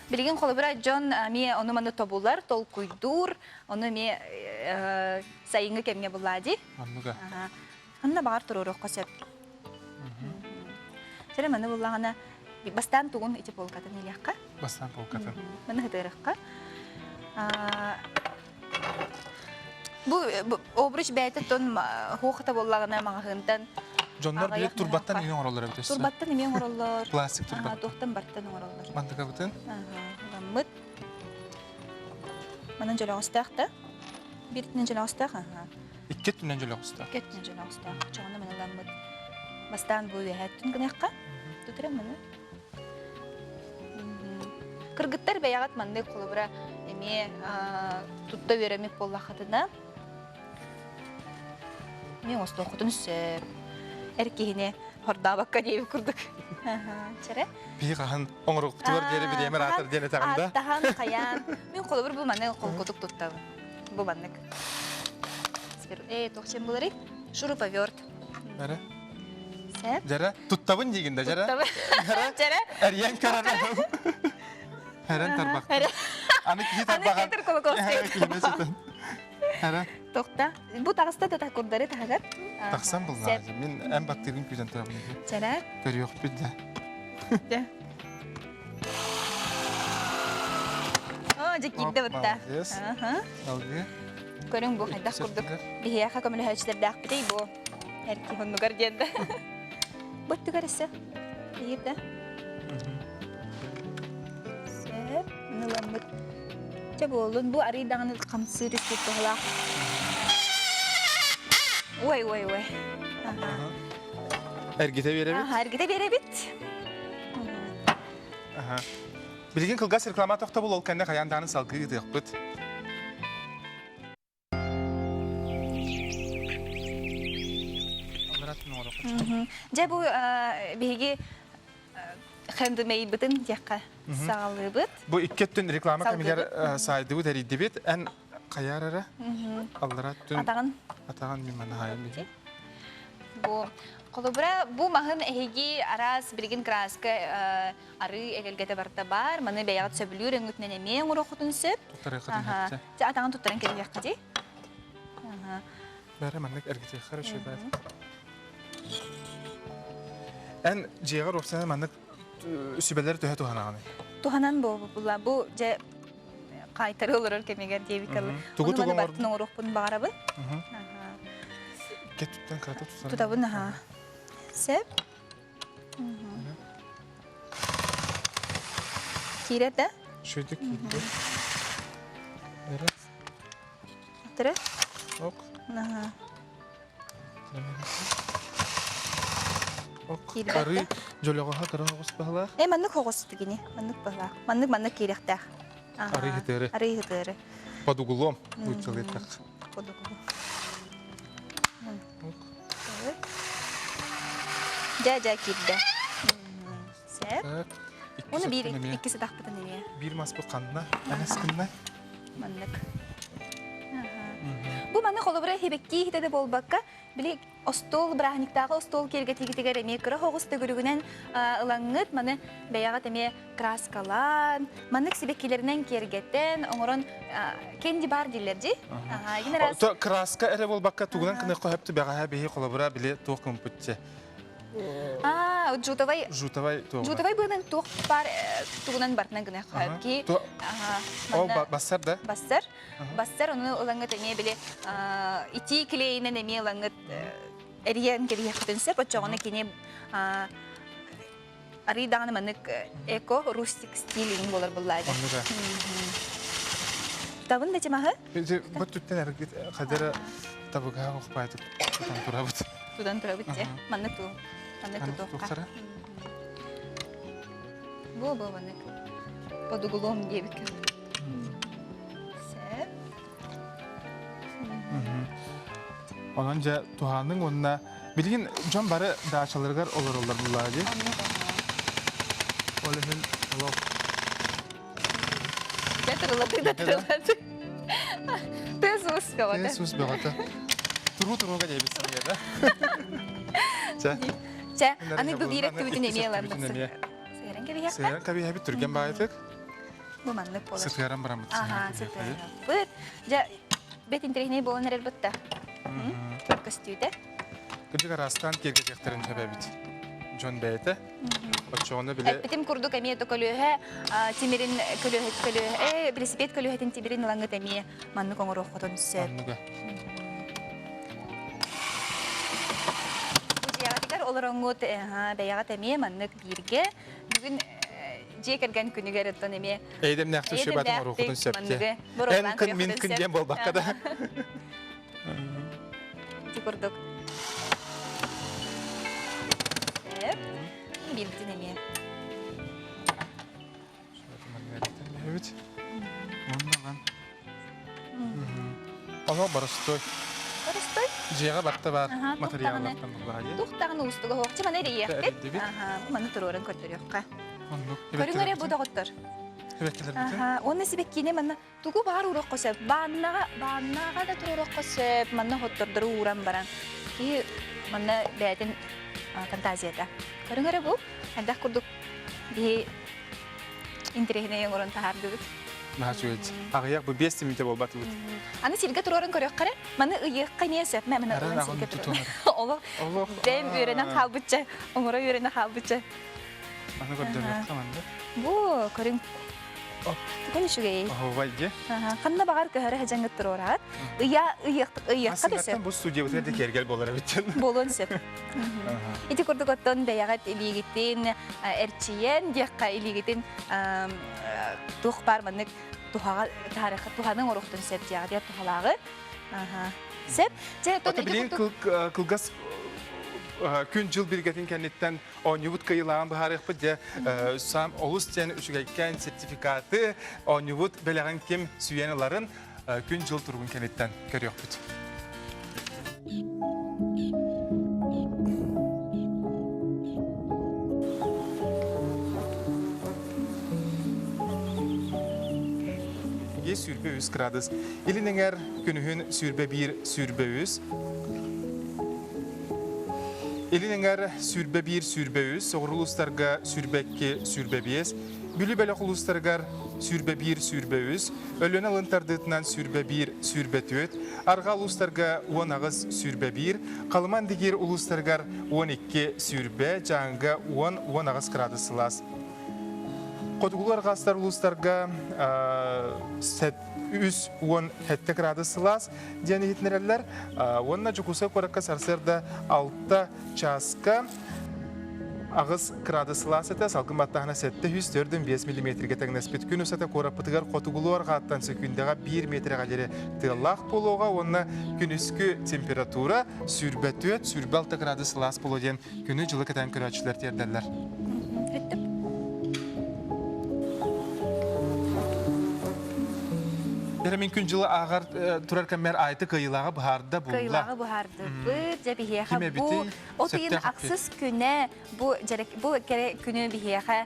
Билигин холобура дьон эмиэ ону маны тобулар, толкуйдуур, ону эмиэ сайыҥҥы кэмҥэ буллаа дии.
Оннуга.
Ханна баҕар туруоруохха сөп. Сэрэ маны буллаҕына бастаан тугун ити полкатын илиэххэ.
Бастаан полкатын.
Маны хытыарыхха. Бу обруч бэйэтэ тон хуохата буоллаҕына маҕаһыынтан
Дьоннор били турбаттан эмиэ оҥороллор эбит өссө.
Турбаттан эмиэ оҥороллор.
Пластик турбат.
Туохтан бартан оҥороллор.
Мантыкабытын?
Ыламмыт. Манан дьөлөҕөстөөх да? Бииртинэн дьөлөҕөстөөх аха.
Икки өттүнэн дьөлөҕөстөөх.
Икки өттүнэн дьөлөҕөстөөх. Чоҕуна маны ыламмыт. Бастаан бу үөһэ өттүн гыныахха. Тутура маны. Кыргыттар бэйэҕит маннык холобура эмиэ тутта үөрэммит буоллаххытына эмиэ оҥостуоххутун сөп. Эр киһини хордаабакка диэбит курдук. Чэрэ.
Бии хаһан оҥоруохпутугар диэри бириэмэ ыраатар диэн этэҕин да?
Ааттаһан, хайаан. Мин холобур бу маны холкутук туттабын. Бу маннык. Э, туох чем буларый? Шуруповерт.
Эрэ.
Сеп.
Дьэрэ, туттабын диигин да, дьэрэ.
Дьэрэ.
Эрийэн көрөр. Эрэн тарбах. Аны киһи тарбаҕар.
Аны Петр Кулаковский.
Киһини сытын. Эрэ.
Тохта. Бу таҕыста да курдары таһыгар.
Тахсан булла. Мин эн баттыырын күүтэн турабын.
Чэрэ.
Көрүөхпүт да.
Дэ. О, дьэ киирдэ бытта.
Аха. Алгы.
Көрүҥ бу хайдах курдук биһиэхэ көмөлөһөөччүлэрдээхпитий бу эр киһи оннугар диэн да. Бу өттүгэр өссө биир да. Сөп, ныламмыт. Чэ буоллун, бу арый даҕаны хамсыыр үстүк туһалаах. Ой, ой, ой.
Эргитэ биэрэбит.
Аха, эргитэ биэрэбит.
Аха. Билигин кылгас реклама тохтобул ол кэннэ хайаан даҕаны салгыы ыытыахпыт.
Дьэ бу биһиги хендмейбытын диэххэ саҕалыыбыт.
Бу икки өттүн реклама кэмигэр саайдыбыт, эрийдибит. Эн хайаар эрэ? Аллара өттүн.
Атаҕын.
Атаҕын мин манна хаайан биһи.
Бу холобура бу маһын эһиги араас билигин краска арыы эгэлгэтэ барыта баар. Маны бэйэҕит сөбүлүүр өҥүтүнэн эмиэ оҥоруоххутун сөп.
Туттарыаххытын сөп.
Чэ, атаҕын туттаран кэбиһиэххэ дии.
Бары маннык эргитиэххэ үчүгэй. Эн дьиэҕэр уопсайынан маннык сүбэлэри төһө туһанаҕыный?
Туһанан буолла. Бу дьэ хаайтары олорор кэмигэр диэбиккэ
Тугу тугу
оҥор? оҥоруохпун баҕарабын.
Кет туттан кырата тутсан.
Тутабын аха. Сөп. Киирэр да?
Шүйдік киирді. Бері.
Түрі?
Ок.
Аха.
Ок. Ары жолоҕоһо кыра оҕус баһылаах.
Э, маннык оҕус түгини. Маннык баһылаах. Маннык маннык киириэхтээх.
Арыы хытыары.
Арыы хытыары.
Под углом нууччалыытах.
Под углом. Дьэ, дьэ киирдэ. Сеп. Оны биир иккиси тахпытын эмиэ.
Биир маспы ханна, анас кынна.
Маннык. Бу маны холобура хибекки иһитэ да буолбакка, били остуол бырааһынньыктааҕы остуол киэргэтиигитигэр эмиэ кыра соҕус төгүрүгүнэн ылаҥҥыт маны бэйэҕит эмиэ краскалаан маннык сибэккилэринэн киэргэтэн оҥорон кэнди бар дииллэр дии
краска эрэ буолбакка тугунан кыныахха сөптү бэҕэһээ биһи холобура били туох гымпытчы
А, жутовай
жутовай туох
жутовай быынан туох бар тугунан бартынан гыныахха сөп ки
Ол бассар да
бассар Бассар ону ылаҥҥыт эмиэ били итии клейинэн эмиэ ылаҥҥыт эрийэн кэбиһиэххитин сөп. Оччоҕуна кини арый даҕаны маннык эко рустик стилин буолар буллаады.
Оннуга.
Табын да тимаһы?
Бу түттен эргит хадара табыга охпайтык тутан турабыт.
Тутан турабыт те. Маннык ту. Маннык тутуохха. Бу бу маннык. Под углом диэбиккэ. Сөп.
Онон дьэ туһааныҥ уонна билигин дьон бары даачаларыгар олороллор буллаа дии. Ол иһин олох
Дьэ тырылатыы да тырылатыы. Тыас уус бөҕөтө.
Тыас уус бөҕөтө. Туруу турууга диэбит сымыйа да. Чэ.
Чэ, аны бу биир өттүбүтүн эмиэ ыларбыт. Сыһыаран кэбиһиэххэ.
Сыһыаран кэбиһэбит түргэн баайытык.
Бу маннык буолар.
Сытыаран бараммыт.
Аха, сытыарабыт. Дьэ, бэт интэриэһинэй буолан эрэр бытта. Көстүүтэ.
Кырдьык араастаан киэргэтиэхтэрин сөбөбүт. дьон бэйэтэ. Оччоҕуна бile
Эппитим курдук эмиэ то көлүөһэ тимирин көлүөһэ көлүөһэ велосипед көлүөһэтин тимирин ылаҥҥыт эмиэ маннык оҥоруоххутун сөп.
Оннуга.
Бу дьиэҕитигэр олороҥҥут бэйэҕит эмиэ маннык бииргэ бүгүн дьиэ кэргэн күнүгэр оттон эмиэ
Эйдэмнээхтик сүбэтин оҥоруоххутун сөп дии. Эн күн мин күн диэн буолбакка да.
Ити курдук. Биирбитин эмиэ.
Эбит. Онноган. Оно боростой.
Боростой?
Дьиэҕэ барта бар материаллартан буллаҕа дии.
Тух даҕаны уустуга суох. Маны эрийиэхпит. Маны туруоран көрдөрүөххэ.
Оннук.
Көрүҥ эрэ бу доҕоттор.
Сибэккилэрбитин.
Уонна сибэккини манна тугу баар ууруохха сөп. Бааннаҕа, бааннаҕа да туруоруохха сөп. Манна хоттордору ууран баран. Киһи манна бэйэтин фантазията. Көрүҥ эрэ бу. Хайдах курдук биһи интэриэһинэй оҥорон таһаардыбыт.
Наһаа үчүгэй. Аҕыйах бу биэс мүнүүтэ буолбатыбыт.
Аны сиргэ туруоран көрүөххэ эрэ. Маны ыйыахха эмиэ сөп. Мэ маны ылан сиргэ туруоран. Олох
Олох
бэйэм үөрэнэн хаалбычча, оҥоро үөрэнэ хаалбычча.
Аны көрдөрүөххэ манна.
Бу көрүҥ. Тугун үчүгэй.
Оһуобай дьэ.
Ханна баҕар көһөрө сылдьаҥҥыт туруораат. Ыйа ыйыахтык ыйыахха да сөп.
Бу студиябытыгар да киэргэл буолар эбит.
Буолуон сөп. Ити курдук оттон бэйэҕит илиигитин эрчийэн диэххэ илиигитин туох баар маннык туһаҕа таһаарыахха туһаныҥ оруохтун сөп диэҕэ туһалааҕы. Сөп. Дьэ, оттон
билигин кылгас күн-дьыл билгэтин кэнниттэн оонньуубут кыайыылааҕын быһаарыахпыт дьэ саам олус диэн үчүгэйкээн сертификаты оонньуубут бэлэҕин ким сүүйэн ыларын күн-дьыл туругун кэнниттэн көрүөхпүт. 23 градус. Илин эҥэр күнүһүн 21 23. Илин эҥэр 21 23, соҕуруу улуустарга 22 25, Бүлүү бөлөх улуустарыгар 21 23, Өлүөнэ алын тардыытынан 21 24, Арҕаа улуустарга 18 21, Халыма Индигиир улуустарыгар 12 20, Дьааҥыга 10 18 градус сылаас. Хотугулуу арҕаастар улуустарга 317 градус сылаас диэн иһитиннэрэллэр. Уонна Дьокуускай куоракка сарсыарда 6 чааска 8 градус сылаас этэ, салгын баттааһына 745 миллиметргэ тэҥнэспит. Күн устата куораппытыгар хотугулуу арҕааттан сөкүүндэҕэ 1 метрэҕэ диэри тыаллаах буолуоҕа уонна күнүскү температура 24-26 градус сылаас буолуо диэн күнү-дьылы кэтээн көрөөччүлэр тиэрдэллэр. Эрэ мин күн дьылы ааҕар турар кэммэр айты кыайыылааҕы быһаарда булла.
Кыайыылааҕы быһаардыбыт. Дьэ биһиэхэ бу От ыйын ахсыс күнэ бу бу кэрэ күнү биһиэхэ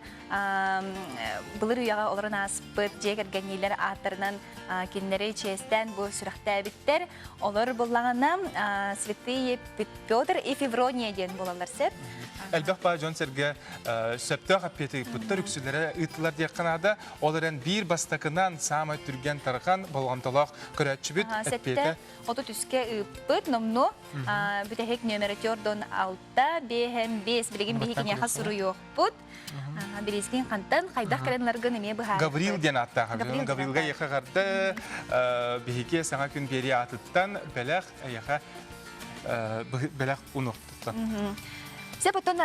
былыр үйэҕэ олорон ааспыт дьиэ кэргэнниилэр ааттарынан кинилэри чиэстээн бу сүрэхтээбиттэр. Олор буллаҕына святые Петр и Феврония диэн буолаллар сөп.
Элбэх баа дьон-сэргэ сөптөөх эппиэти ыыппыттар, үксүлэрэ ыыттылар диэххэ наада. Ол эрэн биир бастакынан саамай түргэн тарҕан болҕомтолоох көрөөччүбүт эппиэтэ.
33-кэ ыыппыт номнуо бүтэһик нүөмэрэ төрдөн алта биэһэн биэс билигин биһи киниэхэ суруйуохпут Билискин хантан хайдах кэлэн ыларгын эмиэ быһаарыахпыт
Гаврил диэн ааттаах Гаврилга эйиэхэ эҕэрдэ биһиги саҥа күн биэрии аатыттан бэлэх эйиэхэ бэлэх унуохтуттан
Сөп оттон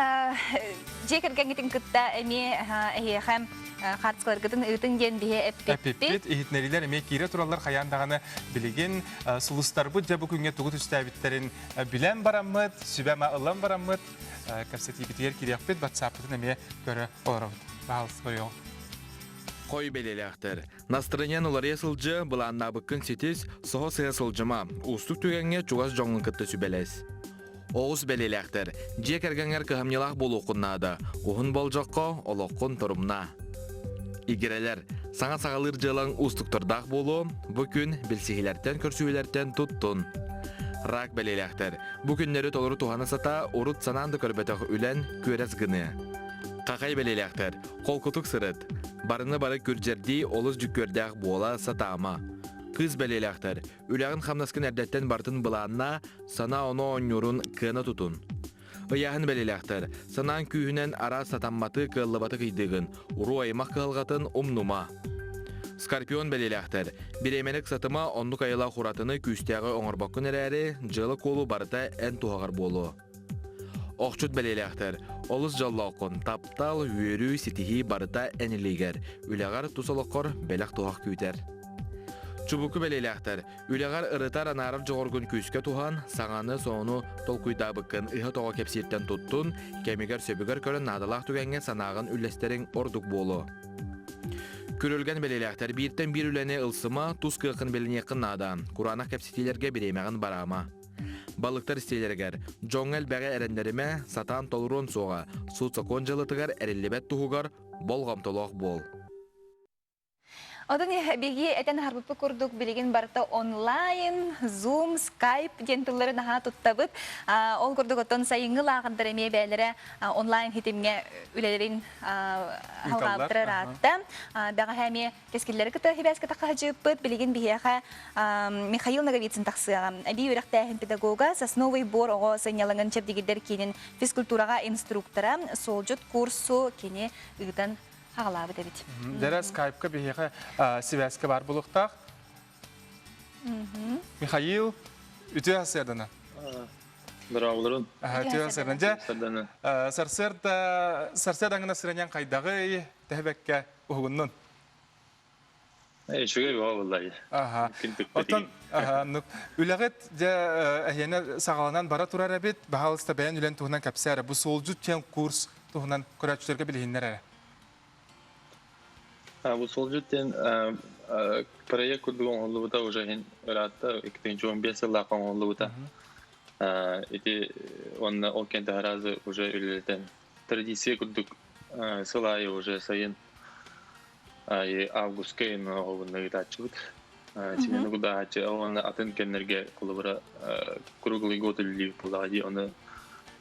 дьиэ кэргэҥҥитин кытта эмиэ эһиэхэ хаартыскаларгытын ыытыҥ диэн биһи эппиппит.
Эппиппит, иһитиннэриилэр эмиэ киирэ тураллар хайаан даҕаны билигин сулустарбыт дьэ бу күҥҥэ тугу түстээбиттэрин билэн бараммыт, сүбэ-ама ылан бараммыт кэпсэтиибитигэр киириэхпит, ватсаппытын эмиэ көрө олоробут. Баһаалыста көрүөҕүҥ.
Хой бэлиэлээхтэр. Настроениен уларыйа сылдьыа, былааннаабыккын ситис, соһо сыһа сылдьыма. Уустук түгэҥҥэ чугас дьоҥҥун кытта сүбэлэс. Оҕус бэлиэлээхтэр. Дьиэ кэргэҥҥэр кыһамньылаах буолуоххун наада. Уһун болдьоххо олоххун торумнаа. Игирэлэр. Саҥа саҕалыыр дьыалаҥ уустуктардаах буолуо. Бу күн билсиһилэртэн, көрсүһүүлэртэн туттун. Рак бэлиэлээхтэр. Бу күннэри толору туһана сатаа, урут санаан да көрбөтөх үлэн күөрэс гыныа. Хахай бэлиэлээхтэр. Холкутук сырыт. Барыны бары күрдьэрдии олус дьүккүөрдээх буола сатаама. Кыыс бэлиэлээхтэр. Үлэҕин-хамнаскын эрдэттэн барытын былааннаа, санаа-оноо оонньуурун кыана тутун. Ыйааһын бэлиэлээхтэр, санаан күүһүнэн араас сатамматы кыаллыбаты кыйдыгын, уруу аймах кыһалҕатын умнума. Скорпион бэлиэлээхтэр, бириэмэни ыксатыма оннук айылаах уратыны күүстээҕи оҥорбоккун эрээри, дьыала-куолу барыта эн туһаҕар буолуо. Охчут бэлиэлээхтэр, олус дьоллооххун, таптал, үөрүү, ситиһии барыта эн илиигэр, үлэҕэр тус олоххор бэлэх-туһах күүтэр. Чубуку бэлиэлээхтэр, Үлэҕэр ырытар-анаарар дьоҕургун күүскэ туһан, саҥаны, сонуну толкуйдаабыккын ыһа-тоҕо кэпсииртэн туттун, кэмигэр сөбүгэр көрөн наадалаах түгэҥҥэ санааҕын үллэстэриҥ ордук буолуо. Күрүлгэн бэлиэлээхтэр бииртэн биир үлэни ылсыма, тус кыаххын билиниэххин наада. Кураанах кэпсэтиилэргэ бириэмэҕин бараама. Балыктар истиилэригэр дьоҥҥо элбэҕи эрэннэримэ, сатаан толоруон суоҕа, суут-сокуон дьыалатыгар эриллибэт туһугар болҕомтолоох буол.
Отон биһиги этэн аһарбыппыт курдук билигин барыта онлайн, Zoom, Skype диэн тыллары наһаа туттабыт. Ол курдук оттон сайыҥҥы лааҕырдар эмиэ бэйэлэрэ онлайн хитимҥэ үлэлэрин халҕаабыттара ыраатта. Бэҕэһээ эмиэ кэскиллэри кытта сибээскэ таххаһдьыыппыт. Билигин биһиэхэ Михаил Ноговицын тахсыаҕа. Эбии үөрэхтээһин педагога, Сосновый бор оҕо сынньалаҥын чэбдигирдэр киинин физкультураҕа инструктора, суолдьут курсу кини ыытан хаҕалаабыт эбит.
Дэрэ скайпка биһиэхэ сибээскэ бар булуктаах. Михаил, үтүө сарсыардана.
Здравствуйте.
Үтүө сарсыардан. Дьэ, сарсыарда сарсыардаҥына сыраньан хайдаҕый, тэһэбэккэ уһугуннун.
Үчүгэй бөҕө буолла.
Аха. Оттон үлэҕит дьэ эһиэнэ саҕаланан бара турар эбит. Баһаалыста бэйэн үлэн туһунан кэпсээ эрэ. Бу суолдьут диэн курс туһунан көрөөччүлэргэ билиһиннэр эрэ.
Бу суолдьут диэн проект курдук оҥоһуллубута уже иһин ыраатта 2015 сыллаах оҥоһуллубута. Ити уонна ол кэнтэ сразу уже үлэлэтэн традиция курдук сыл аайы уже сайын аайы августка оҕобунна ыытааччыбыт. Симена кудааччы уонна атын кэмнэргэ холобура круглый год үлэлиир буоллаҕа дии ону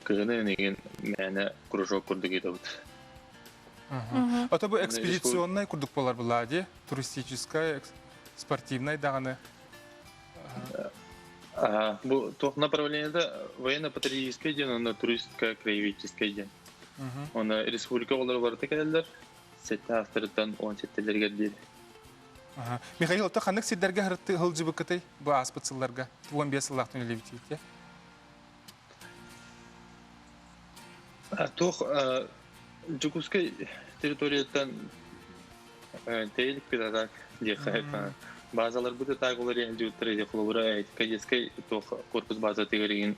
кыһыны энигин мээнэ кружок курдук ыытабыт.
Ото бу экспедиционнай курдук буолар булаа дии туристическай, спортивнай даҕаны.
Бу туох направлениеда военно-патриотическай диэн уонна туристско-краеведческай диэн. Оны республика оҕолоро барыта кэлэллэр. Сэттэ аастарыттан он сэттэлэригэр диэри.
Михаил, ото ханнык сирдэргэ сылдьыбыккытый бу ааспыт сылларга? 15 сыллаахтан үлэлээбитигит
Туох Дьокуускай территорияттан тэйилик так диэххэ базаларбыт так уларыйан дьуттар холобура кадетскай туох корпус базатыгар игин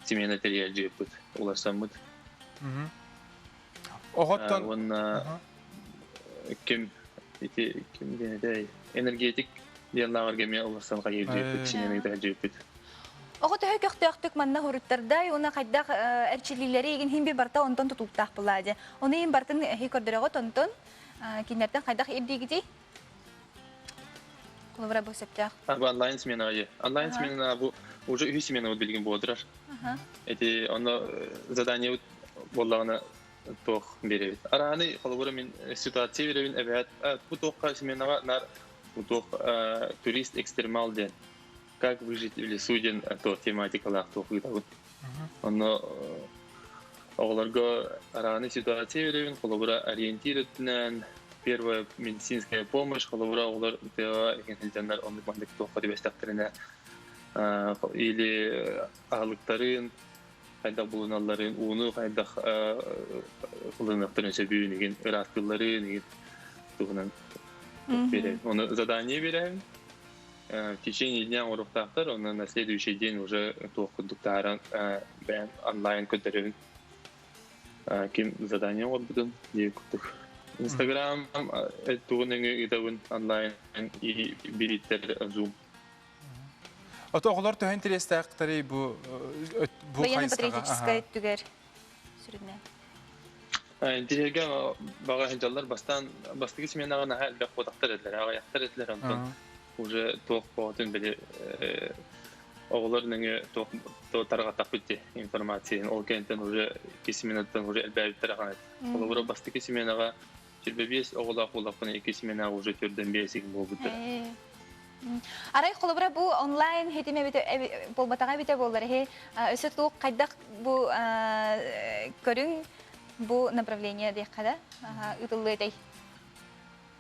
смена тэрийэр дьиэппит уларсаммыт.
Оҕоттон
уонна ким ити ким диэн этэй энергетик диэн лааҕырга эмиэ уларсан хайыыр дьиэппит синяныгда дьиэппит.
Оҕо төһө көхтөөхтүк манна хоруттардай уонна хайдах эрчиллиилэри игин хин бир барта онтон тутулуктаах булаа дьэ. Ону иһин бартын эһи көрдөрөҕүт онтон кинилэртэн хайдах ирдиигитий? Холобура бу сөптөөх.
Бу онлайн смена Онлайн смена бу уже үһүс смена билигин буолдурар. Эти онно задание буоллаҕына туох биэрэбит. Арааны холобура мин ситуация биэрэбин эбээт бу туохха сменаҕа нар бу туох турист экстремал диэн как выжить в лесу диэн туох тематикалаах туох ыытабын. Онно оҕолорго арааны ситуация биэрэбин холобура ориентир өттүнэн первая медицинская помощь холобура оҕолор тыаҕа сылдьаннар оннук маннык туохха түбэстэхтэринэ или аһылыктарын хайдах булуналларын, ууну хайдах ылыныахтарын сөбүн игин, ыраастыылларын игин туһунан биэрэн. Оны задание биэрэн, в течение дня оҥоруохтаахтар, онно на следующий день уже туох курдук таһааран бэйэм онлайн көрдөрөбүн. Ким задание оҥорбутун дии курдук. Инстаграм тугун өҥө ыытабын онлайн и бирииттэр Zoom.
Ото оҕолор төһө интэриэстээхтэрий бу бу
Военно-патриотическай өттүгэр сүрүннээн.
Интэриэһиргэ баҕа сылдьаллар бастаан бастакы сменаҕа наһаа элбэх куотахтар этилэр, аҕыйахтар этилэр онтон уже туох боҕотун били оҕолор нөҥүө туох тарҕатахпыт дии информацияны ол кэнниттэн уже икки сменаттан уже элбээбиттэр ахан эт. Холобура бастакы сменаҕа 25 оҕолоох буоллахпына икки сменаҕа уже төрдөн биэс буолбуттара.
Арай холобура бу онлайн хитим буолбатаҕа эбитэ буоллар иһи өссө туох хайдах бу көрүҥ бу направление диэххэ да ыытыллыа этэй?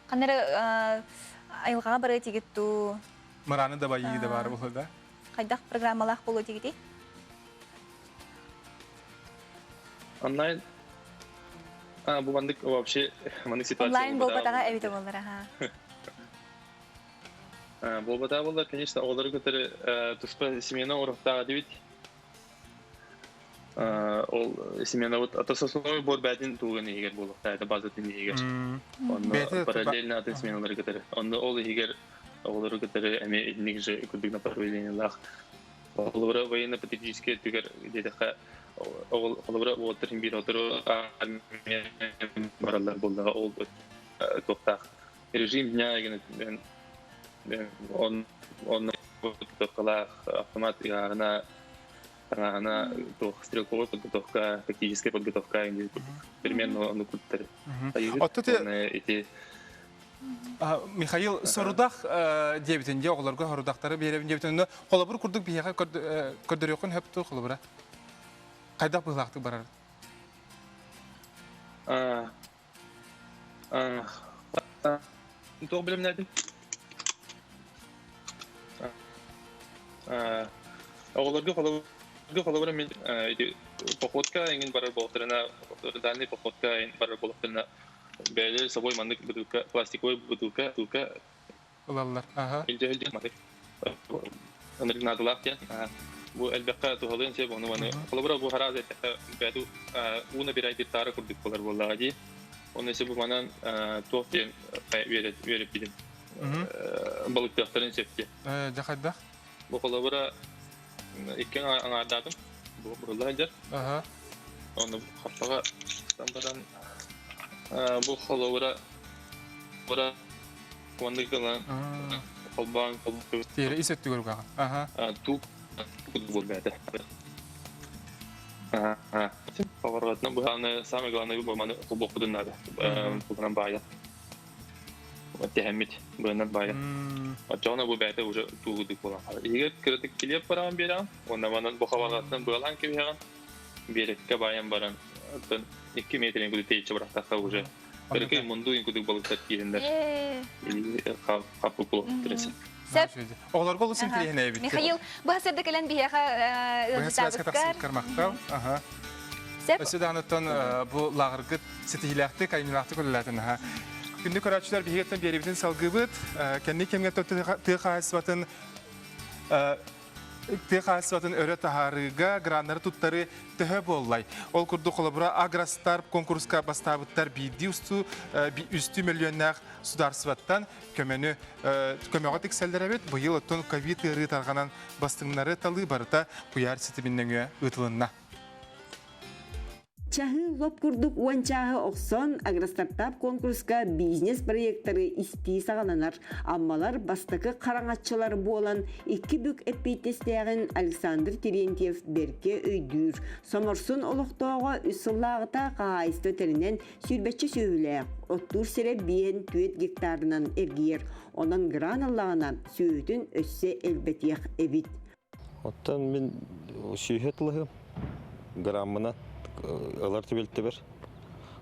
Ханна эрэ айылҕаҕа барыа этигит дуу?
Мыраны да байыы да баар буолуо да?
Хайдах программалаах буолуо этигитий?
Онлайн а, бу маннык вообще маннык ситуация
Онлайн буолбатаҕа эбитэ буоллар аха.
Буолбатаҕа буоллар, конечно, оҕолору кытары туспа смена оҥоруохтаах этибит. Ол сменабыт ата сосновой буор бээтин тугун иһигэр буолуохтаах этэ, базатын иһигэр. Онно параллельно атын сменалары кытары. Онно ол иһигэр оҕолору кытары эмиэ итинник же курдук направлениелаах. Холобура военно-патриотическай өттүгэр диэтэххэ, холобура уолаттар биир отору армия бараллар буоллаҕа, ол туохтаах режим дня он он подготовкалаах автомат ыйааҕына таҥаһына туох стрелковая подготовка тактическая подготовка примерно ону куттар ити
Михаил сорудах диэбитин дьэ оҕолорго сорудахтары биэрэбин диэбитин холобур курдук биһиэхэ көрдөрүөххүн сөп дуо холобура хайдах быһыылаахтык барар
Туох билимнээтим? Оҕолорго холобура мин ити походка эҥин барар буолтарына, дальний походка эҥин барар буолтарына, бэйэлэр собой маннык бытыылка, пластиковай бытыылка, бытыылка
ылаллар. Аха.
Илдьэ илдьэ маннык ынырык наадалаах диэн. Бу элбэххэ туһалыан сөп, ону маны холобура бу хараас эттэххэ бэйэту уу набирай тары курдук болар буоллаҕа дии. Оны өссө бу манан туох диэн үөрэппитим. Балыктыахтарын сөп диэн.
Дьэ хайдах?
Бу холобура икки аҥаардаатым. Бу бурулла сылдьар.
Аха.
Оны хаппаҕа баран бу холобура Оннук гынан холбоон
Тиэрэ ис өттүгэр угаҕын. Аха.
Туук буолбата. Поворотно быһааны самое главное бу маны холбуохпутун наада. Тугунан баайа. Тэһэммит быанан баайа. Оччоҕуна бу бэйэтэ уже туугудук буолан хаалар. Иһигэр кыратык килиэп бараан биэрэҕин, уонна манан бу хабарҕаттан быалаан кэбиһэҕин, биэрэккэ баайан баран, оттон 2 метрин курдук тэйиччи бырахтахха уже Бэркэй мунду кудук балыктар киирэннэр хаппы булуохтар
Сөп.
Оҕолорго олус интириэһинэй эбит.
Михаил, бу сырды кэлэн биһиэхэ ыалдьытаабыккар.
Махтал. Аха.
Сөп.
Өссө даҕаныттан бу лааҕыргыт ситиһиилээхтик, айымньылаахтык үлэлээтин аха. Күндү көрөөччүлэр биһигиттэн биэриибитин салгыыбыт. Кэнники кэмҥэ тыа хаһаайыстыбатын Тыа хаһаайыстыбатын өрө таһаарыыга граннары туттарыы төһө буоллай? Ол курдук холобура Агростар конкурска бастаабыттар биирдии устуу үстүү мөлүйүөннээх судаарыстыбаттан көмөнү көмөҕө тиксэллэр эбит. Быйыл оттон ковид ыарыы тарҕанан бастыҥнары талыы барыта куйаар ситимин нөҥүө ыытылынна.
Чаһыы лоп курдук уон чааһы охсон, Агростартап конкурска бизнес-проектары истии саҕаланар. Аммалар бастакы хараҥаччылар буолан, икки бүк эппиэттэстээҕин Александр Терентьев бэркэ өйдүүр. Соморсун олохтооҕо үс сыллааҕыта хаһаайыстыба тэринэн сүүрбэччэ сүөһүлээх, оттуур сирэ биэн түөрт гектарынан эргийэр. Онон гран ыллаҕына сүөһүтүн өссө элбэтиэх эбит.
Оттон мин сүүһэ тылыһым граммынан ылар түбэлтэбэр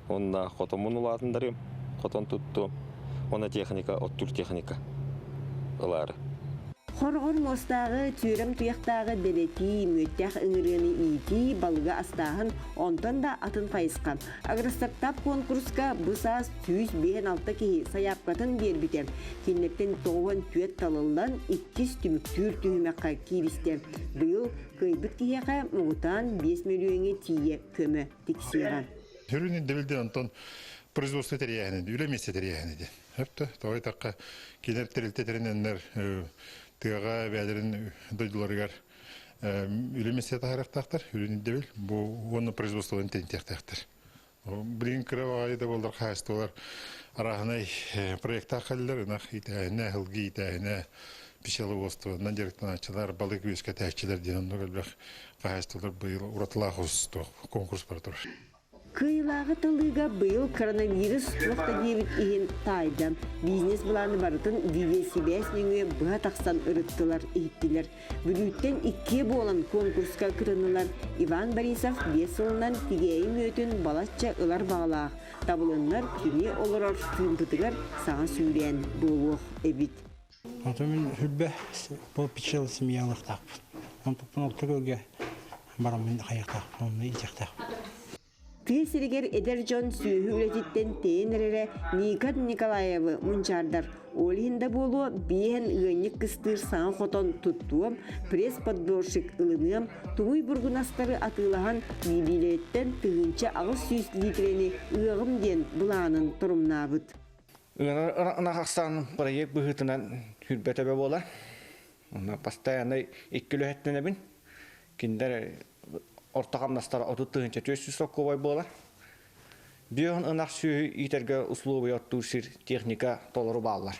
уонна хотоммун улаатыннарыам, хотон туттуом уонна техника, оттуур техника ылаары.
Хороҕор муостааҕы, түөрэм туйахтааҕы дэлэтии, мүөттээх ыҥырыаны иитии, балыгы астааһын, онтон да атын хайысха. Агростартап куонкуруска бу саас 156 киһи сайаапкатын биэрбитэ. Кинилэртэн 94 талыллан, иккис түмүктүүр түһүмэххэ кииристэ. Быйыл кыайбыт киһиэхэ муҥутаан 5 мөлүйүөҥҥэ тиийэ көмө тиксиэҕэ.
Сүрүн ирдэбилдэр онтон производство тэрийээһинэ, үлэ миэстэ тэрийээһинэ диэн. Өптө, тоҕо диэтэххэ, кинилэр тэрилтэ тэринэннэр тыаҕа бэйэлэрин дойдуларыгар үлэ миэстэ таһаарыахтаахтар, сүрүн ирдэбил бу уонна производстволарын тэнитиэхтээхтэр. Билигин кыра баҕайы да буоллар хаһаайыстыбалар арааһынай проектаах кэллилэр, ынах иитээһинэ, сылгы иитээһинэ, пчеловодствонан дьарыктанааччылар, балык үөскэтээччилэр диэн оннук элбэх хаһаайыстыбалар быйыл уратылаах конкурс бара турар.
Кыайыылааҕы талыыга быйыл коронавирус туох да диэбит иһин таайда. Бизнес-былааны барытын видеосибээс нөҥүө быһа тахсан ырыттылар, иһиттилэр. Бүлүүттэн иккиэ буолан конкурска кытыннылар. Иван Борисов биэс сылынан тигээйи мүөтүн балачча ылар баҕалаах. Табылыннар кини олорор тыымпытыгар саҥа сүүрээн буолуох эбит.
Онтон мин сүрбэ пол семьялыахтаахпын. Онтукпун орто көргө бараммын хайыахтаахпын, онно иитиэхтээхпин.
Тыа сиригэр эдэр дьон сүөһү үлэтиттэн тэйэн эрэрэ Никон Николаевы мунчаардар. Ол иһин да буолуо, биэһэн ыанньык кыстыыр саҥа хотон туттуом, пресс-подборщик ылыныам, туҥуй бургунастары атыылаһан биибиилэриттэн 1800 лиитэрэни ыаҕым диэн былаанын торумнаабыт.
Ыанар ынах ахсаанын проект быһыытынан 20 төбө буолар. Онно постоянно икки үлэһиттэнэбин. Кинилэр орто хамнастара 30 400 сокуобай буолар. Бүөһүн ынах сүөһү иитэргэ условия оттуур сир техника толору бааллар.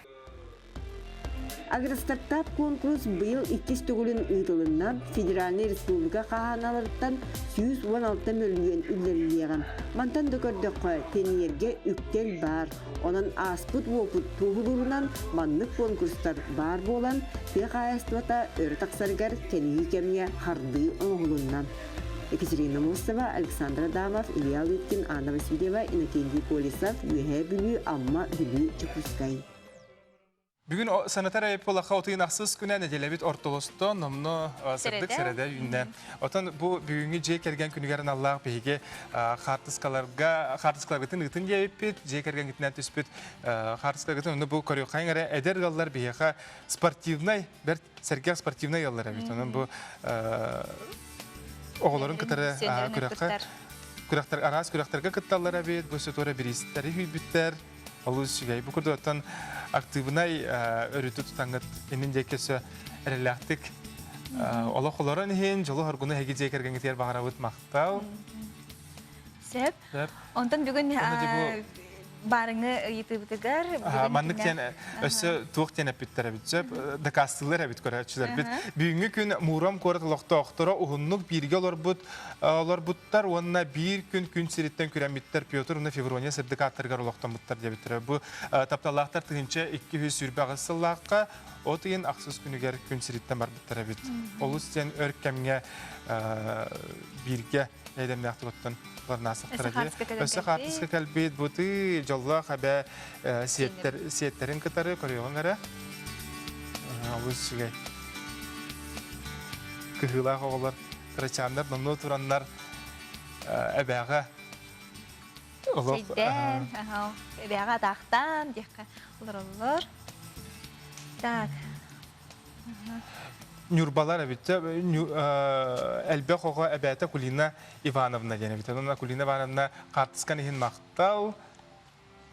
Агростартап куонкурус быйыл иккис төгүлүн ыытылынна. Федеральнай республика хаһааналарыттан 116 мөлүйүөн үллэриллиэҕэ. Мантан да көрдөххө, тэнийэргэ үктэл баар. Онон ааспыт уопут туоһулуурунан маннык конкурстар баар буолан, тыа хаһаайыстыбата өрө тахсарыгар кэнники кэмҥэ хардыы оҥоһулунна. Екатерина Мостова, Александр Адамов, Илья Лыткин, Анна Васильева, Иннокентий Колесов, Үөһээ Бүлүү, Амма, Бүлүү, Дьокуускай.
Бүгүн санатар айыппылаха отуйун ахсыс күнэ нэдиэлэбит ортолосто номно сырдык сэрэдэ үүннэ. Отон бу бүгүҥҥү дьиэ кэргэн күнүгэр аналлаах биһиги хаартыскаларга хаартыскаларгытын ыытын диэбиппит, дьиэ кэргэнгитинэн түспүт хаартыскаларгытын онно бу көрүөххайын эрэ эдэр ыаллар биһиэхэ спортивнай бэрт сэргэх спортивнай ыаллар эбит. Онон бу оҕолорун кытары күрэххэ күрэхтэр араас күрэхтэргэ кытталлар эбит, бу сөтуора бириистэри хүүйбүттэр. Олус үчүгэй. Бу курдук оттон актыыбынай өрүтү тутаҥҥыт иннин диэки өссө эрэллээхтик олох олорон иһин, дьолу-соргуну эһиги дьиэ кэргэҥҥитигэр баҕарабыт махтал.
Сөп. Онтон бүгүн барыҥы ыйытыыбытыгар
маннык диэн өссө туох диэн эппиттэр эбит сөп дакаастыыллар эбит көрөөччүлэрбит бүгүҥҥү күн Муром куорат олохтоохторо уһуннук бииргэ олорбут олорбуттар уонна биир күн күн сириттэн күрэммиттэр Петр уонна Феврония сырдык ааттарыгар олохтоммуттар диэбиттэрэ. Бу тапталлаахтар 1228 сыллаахха от ыйын ахсыс күнүгэр күн сириттэн барбыттар эбит. Олус диэн өр кэмҥэ бииргэ эйдэмнээхтик оттон барнаасахтара дии. Өссө хаартыска кэлбит бу тыы дьоллоох эбэ сиэттэр сиэттэрин кытары көрүөҕүҥ эрэ. Олус үчүгэй. Кыһыылаах оҕолор кырачааннар номнуо тураннар эбээҕэ олох
Чэйдээн, эбээҕэ атаахтаан диэххэ олороллор. Так.
Ньурбалар эбит. Элбэх оҕо эбээтэ Кулина Ивановна диэн эбит. Онон Акулина Ивановна хаартыскан иһин махтал.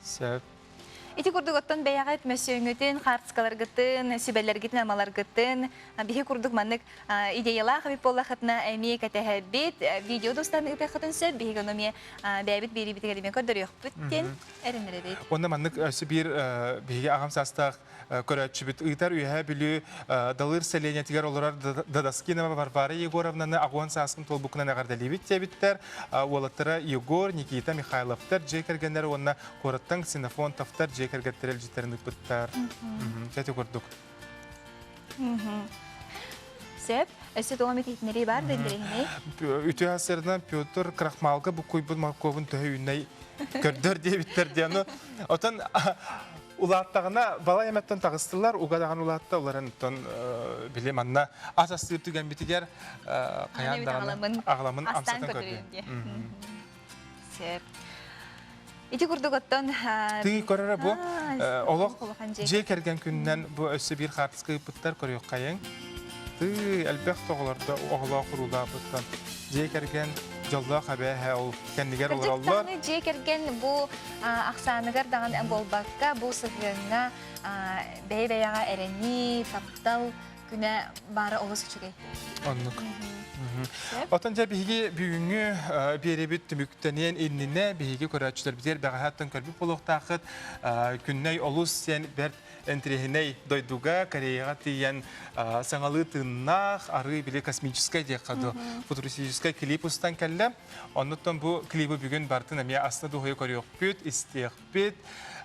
Сөп.
Ити курдук оттон бэйэҕит мөссүөҥҥүтүн, хаартыскаларгытын, сүбэлэргитин, амаларгытын биһи курдук маннык идеялаах эбит буоллахытына эмиэ кэтэһэбит. Видео достан ыытыаххытын сөп. Биһиги ону эмиэ бэйэбит биэриибитигэр эмиэ көрдөрүөхпүт диэн эрэнэрэбит.
Онно маннык өссө биир биһиги аҕам саастаах көрөөччүбүт ыытар Үөһээ Бүлүү Далыр сэлиэнньэтигэр олорор Дадаскинова Варвара Егоровнаны аҕуон сааскын туолбуккунан эҕэрдэлиибит диэбиттэр. Уолаттара Егор, Никита Михайловтар дьиэ кэргэннэрэ уонна куораттан Ксенофонтовтар дьиэ кэргэттэрэ илдьиттэрин ыыппыттар. Ити курдук.
Сөп. Өссө тоҕо эмит иһитиннэрии баар да интэриэһинэй?
Үтүө сырынан Петр крахмалга буккуйбут моркуобун төһө үүннэй көрдөр диэбиттэр диэн. Отон Улааттаҕына балай эмэттэн таҕыстылар, уга даҕаны улаатта, олорон оттон били манна ас астыыр түгэммитигэр хайаан даҕаны аҕаламын амсатан көрдүм.
Сөп. Ити курдук оттон
Тыы көрөрө бу олох дьиэ кэргэн күнүнэн бу өссө биир хаартыска ыыппыттар көрүөххэйиҥ. Тыы элбэх тоҕолордо оҕолоох уруулаабыттан дьиэ кэргэн дьоллоох эбээһэ ол кэннигэр олороллор.
Кырдьык дьиэ кэргэн бу ахсааныгар даҕаны буолбакка, бу сыһыаҥҥа бэйэ-бэйэҕэ эрэнии, таптал. күнэ баара олус үчүгэй.
Оннук. Отон дьэ биһиги бүгүҥҥү биэрэбит түмүктэниэн иннинэ биһиги көрөөччүлэрбитигэр бэҕэһээттэн көрбүт буолуохтааххыт күннэй олус сиэн бэрт интириэһинэй дойдуга Кореяҕа тиийэн саҥалыы тыыннаах арыы били космическай диэххэ дуу футуристическай клип устан кэллэ. Оннуттан бу клибы бүгүн бартын эмиэ астына дуоһуйа көрүөхпүт, истиэхпит,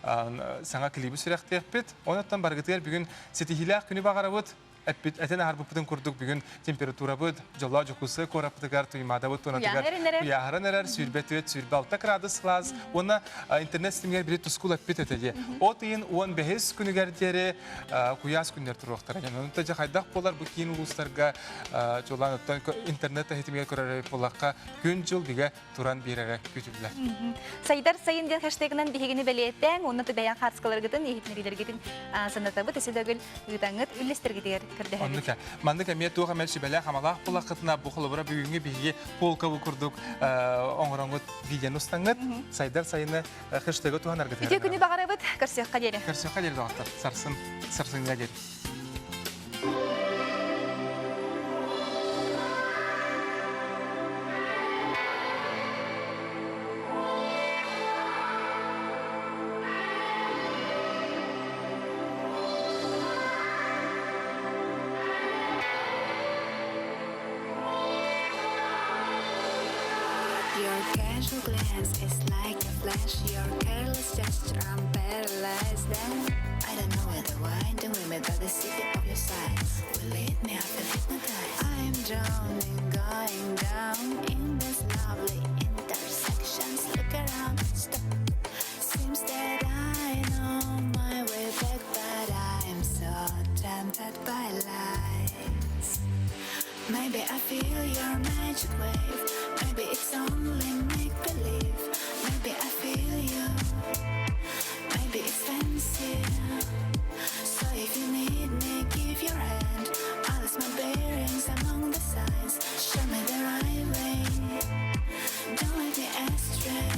саҥа клибы сүрэхтиэхпит. Онуттан барыгытыгар бүгүн ситиһиилээх күнү баҕарабыт. Эппит, этэн аһарбыппытын курдук бүгүн температурабыт дьоллоох Дьокуускай куораппытыгар, Туймаадабыт туонатыгар куйааһыран эрэр, 24, 26 градус сылаас уонна интернет ситимигэр били тускул эппит этэ дии. От ыйын 15 күнүгэр диэри куйаас күннэр туруохтара. Онон дьэ хайдах буолар бу киин улуустарга чуолаан оттон интернет ситимигэр көрөр буоллахха күн-дьыл бигэ туран биэрэрэ күүтүллэр.
Сайдар сайын диэн хэштегынан биһигини бэлиэтээҥ уонна бэйэҥ хаарыскаларгытын, иһитиннэриилэргитин санатабыт, өссө да ыытаҥҥыт үллэстэргитигэр көрдөһөбүт.
Оннук маннык эмиэ туох эмэ сүбэлээх-амалаах булаххытына бу холобура бүгүҥҥү биһиги полкабы курдук оҥороҥҥут видеону устаҥҥыт сайдар сайыны хэштегы туһанаргытыгар.
Үтүө күнү баҕарабыт, көрсүөххэ диэри.
Көрсүөххэ диэри доҕоттор. Сарсын, сарсыҥҥа диэри.
Your casual glance is like a flash. Your careless gesture, I'm paralyzed. Then I don't know where the winding way may by the city of your sighs. Will lead me, I feel hypnotized. I'm drowning, going down in this lovely intersections. Look around, stop. Seems that I know my way back, but I'm so tempted by lies. Maybe I feel your magic wave. Maybe it's only make believe. Maybe I feel you. Maybe it's fancy. So if you need me, give your hand. I lost my bearings among the signs. Show me the right way. Don't let me astray.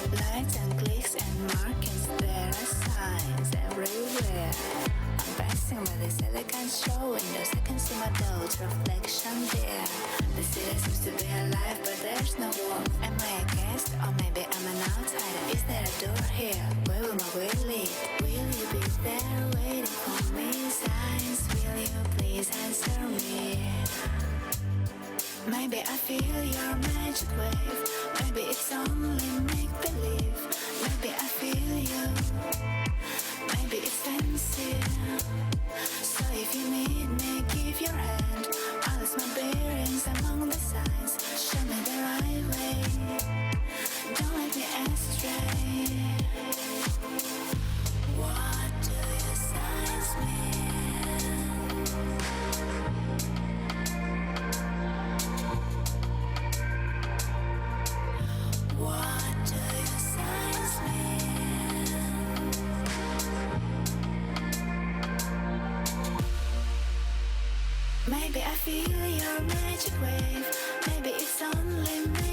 Lights and clicks and markings, there are signs everywhere. I'm passing by this elegant show windows. I can see my dog's reflection there. The city seems to be alive, but there's no warmth. Am I a guest or maybe I'm an outsider? Is there a door here? Where will my way lead? Will you be there waiting for me? Signs, will you please answer me? Maybe I feel your magic wave. Maybe it's only make believe. Maybe I feel you. Maybe it's fancy. So if you need me, give your hand. I lost my bearings among the signs. Show me the right way. Don't let me astray. What do your signs mean? What do your signs mean? Maybe I feel your magic wave. Maybe it's only.